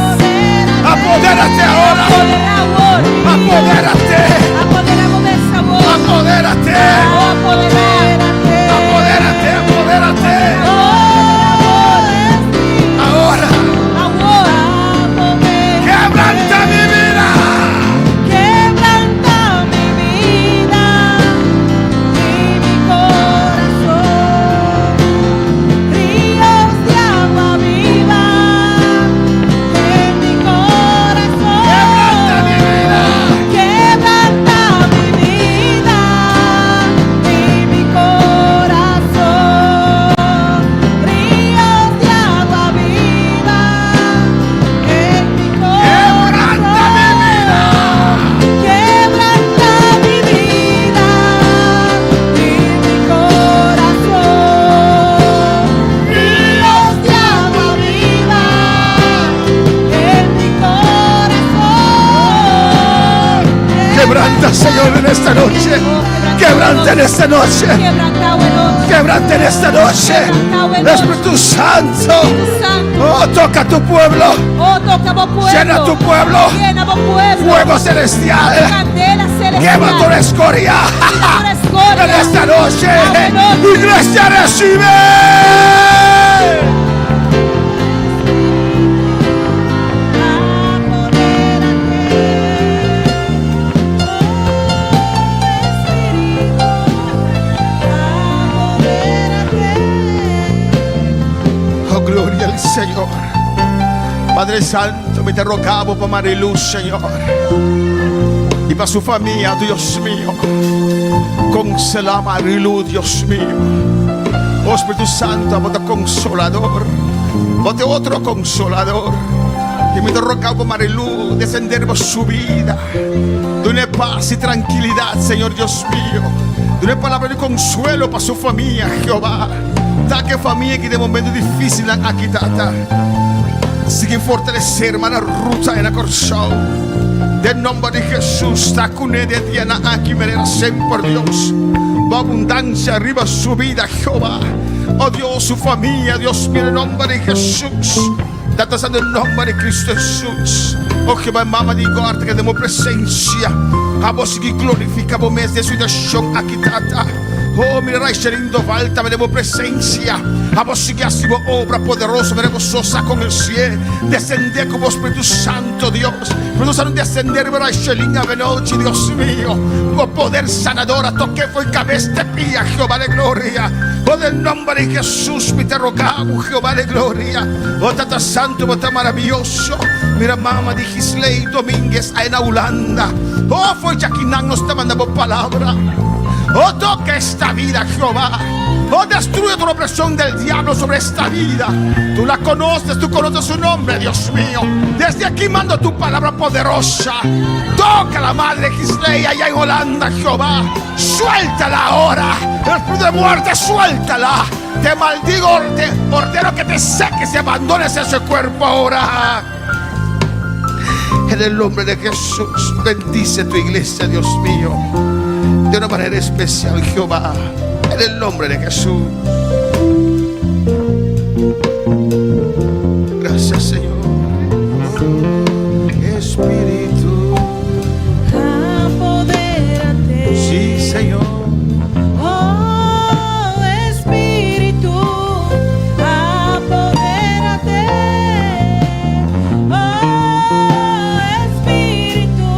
Apodérate ahora. Apoderá awor. Apodérate. Apoderá bo mes awor. Apodérate. Oh, apoderá. Apodérate, apodérate. Ahora. Awor. Quebranta mi vida. Quebranta mi vida y mi corazón. Ríos de agua viva en mi corazón. Quebranta mi vida. Quebranta mi vida y mi corazón. Ríos de agua viva en mi corazón. Quebranta mi vida. Quebranta mi vida y mi corazón. Ríos de agua viva en mi corazón. Quebranta, Señor, en esta noche. Quebranta en esta noche. Kebrantá awe nochi. Quebranta en esta noche. Espíritu Santo. Santu. Oh, toca a tu pueblo. Oh, toka bo pueblo. Llena tu pueblo. Yena bo pueblo. Fuego celestial. Kandela selestial. Quema toda escoria. Kima tur eskoria. En esta noche. Awe nochi. Iglesia recibe. Oh, gloria al Señor. Padre Santo, mi ta roga Bo pa Mariluz, Señor. I pa su famia, Dios mio. Konsolá Mariluz, Dios mio. Oh Spiritu Santu, Bo ta konsolador. Bo ta otro konsolador. I mi ta roga pa Mariluz desendé riba su bida. Dun'é pas i trankilidat, Señor Dios mio. Dun'é palabra di konsuelo pa su famia, Jehová. Ta ku famia ku den momento difísil aki, Tata. Sigui fortalesé ruman Ruta na Kòrsou. Den nòmber di Jesus, ta kuné den dia nan aki, manera semper, Dios. Bo abundansia riba su bida, Jehová. Oh Dios, su famia, Dios mio, den nòmber di Jesus. Tata Santu, den nòmber di Kristu Jesus. Oh Jehová, mama di guarda ku den bo presensia. Abo sigui glorifiká bo mes den situashon aki, Tata. Oh, mira, Raishelin Doval, tambe den bo presensia. Abo sigui hasi bo obra poderoso, mira gososa kon el sié. Desendé ku bo Spiritu Santu, Dios. Spiritu Santu, desendé riba Raishelin awe nochi, Dios mio. Bo poder sanador, a tok'é for di kabes te pia, Jehová de gloria. Oh, den nòmber di Jesus, mi ta roga Bo, Jehová de gloria. Oh, Tata Santu, Bo ta maravioso. Mira mama di Gisley Dominguez, ei na Hulanda. Oh, for djakinan nos ta manda Bo palabra. Oh, toka esta bida, Jehová. Oh, destruye toda opresión del diablo sobre esta vida. Tú la conoces, tú conoces su nombre, Dios mío. Desde aquí mando tu palabra poderosa. Toca a la madre Gisley allá en Holanda, Jehová. Suéltala ahora. El espíritu de muerte, suéltala. Te maldigo, te ordeno que te seques y abandones ese cuerpo ahora. En el nombre de Jesús, bendice tu iglesia, Dios mío. De una manera especial, Jehová. En el nombre de Jesús. Gracias, Señor. Espíritu. Apodérate. Sí, Señor. Oh Espíritu, apodérate. Oh Espíritu.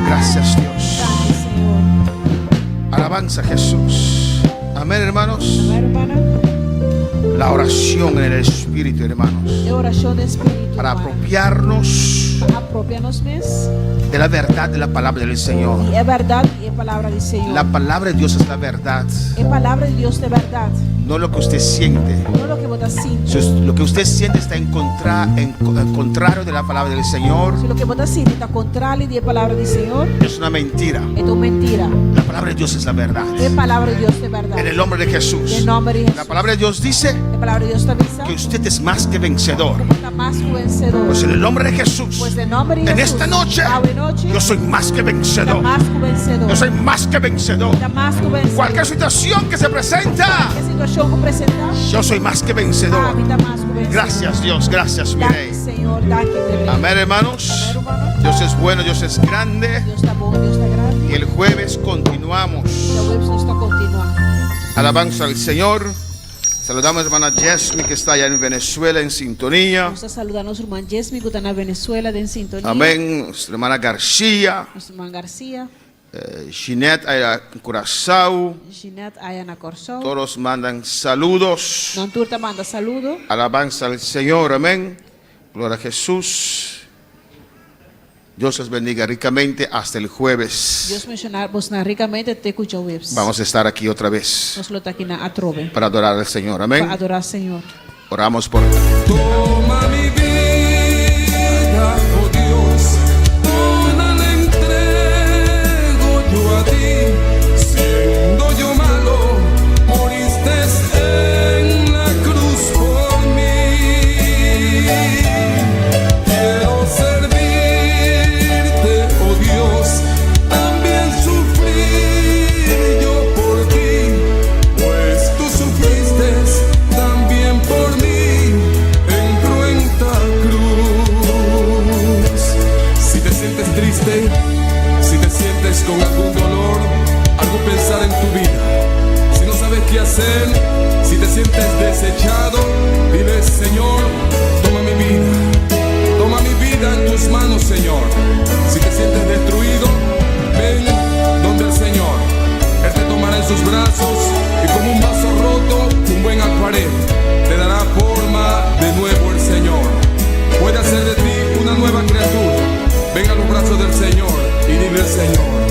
Gracias Dios. Danki, Señor. Alabanza a Jesús. Amén, hermanos. Amèn, rumannan. La oración en el Espíritu, hermanos. E orashon den Spiritu. Para rumannan. apropiarnos Pa apropiá nos mes de la verdad de la palabra del Señor. di e bèrdat di e palabra di Señor. La palabra de Dios es la verdad, E palabra di Dios ta e bèrdat, no lo que usted siente. no loke bo ta sinti. Si lo que usted siente está en, contra, en contrario de la palabra del Señor, Si loke bo ta sinti ta kontrali di e palabra di Señor, es una mentira. e ta un mentira. La palabra de Dios es la verdad. E palabra di Dios ta e bèrdat. En el nombre de Jesús. Den nòmber di La Hesus. palabra de Dios dice E palabra di Dios ta bisa que usted es más que vencedor. ku bo ta mas ku vensedor. Pues en el nombre de Jesús, Pues den nòmber di en Hesus, esta noche, awe nochi, yo soy más que ta vencedor. mas ku vensedor. Yo soy más que vencedor. Ta mas ku vensedor. Cualquier situación que se presenta, E situashon ku presentá, yo soy más que vencedor. ami ta mas ku vensedor. Gracias Dios, gracias mi Danki, rey. Señor, danki, mi Rei. Amén, hermanos. Amèn, rumannan. Dios es bueno, Dios es grande. Dios ta bon, Dios ta grandi. Y el jueves continuamos. Djaweps nos ta kontinuá. Alabanza al Señor. Saludamos a hermana Jasmine que está allá en Venezuela en sintonía. Nos ta saludá nos ruman Jesmi ku ta na Venezuela den sintonia. Amén. Nuestra hermana García, Nos ruman Garcia, Ginette allá en Curazao. Ginette aya na Kòrsou. Todos mandan saludos. Nan tur ta manda saludo. Alabanza al Señor. Amén. Gloria a Jesús. Dios les bendiga ricamente hasta el jueves. Dios bendishoná bosnan rikamente te ku djaweps. Vamos a estar aquí otra vez Nos lo ta akinan atrobe para adorar al Señor. pa Amén. adorá Señor. Oramos por Toma mi vida, oh Dios, toda la entrego yo a ti. Siendo yo malo, moriste en la cruz por mí. Quiero servirte, oh Dios, también sufrir yo por ti, pues tú sufriste también por mí en cruenta cruz. Si te sientes triste, si te sientes con algún dolor, algún pesar en tu vida, si no sabes qué hacer, si te sientes desechado, dile: Señor, toma mi vida, toma mi vida en tus manos, Señor. Si te sientes destruido, ven donde el Señor. Él te tomará en sus brazos y como un vaso roto, un buen alfarero, te dará forma de nuevo el Señor. Puede hacer de ti una nueva criatura. Ven a los brazos del Señor y dile al Señor.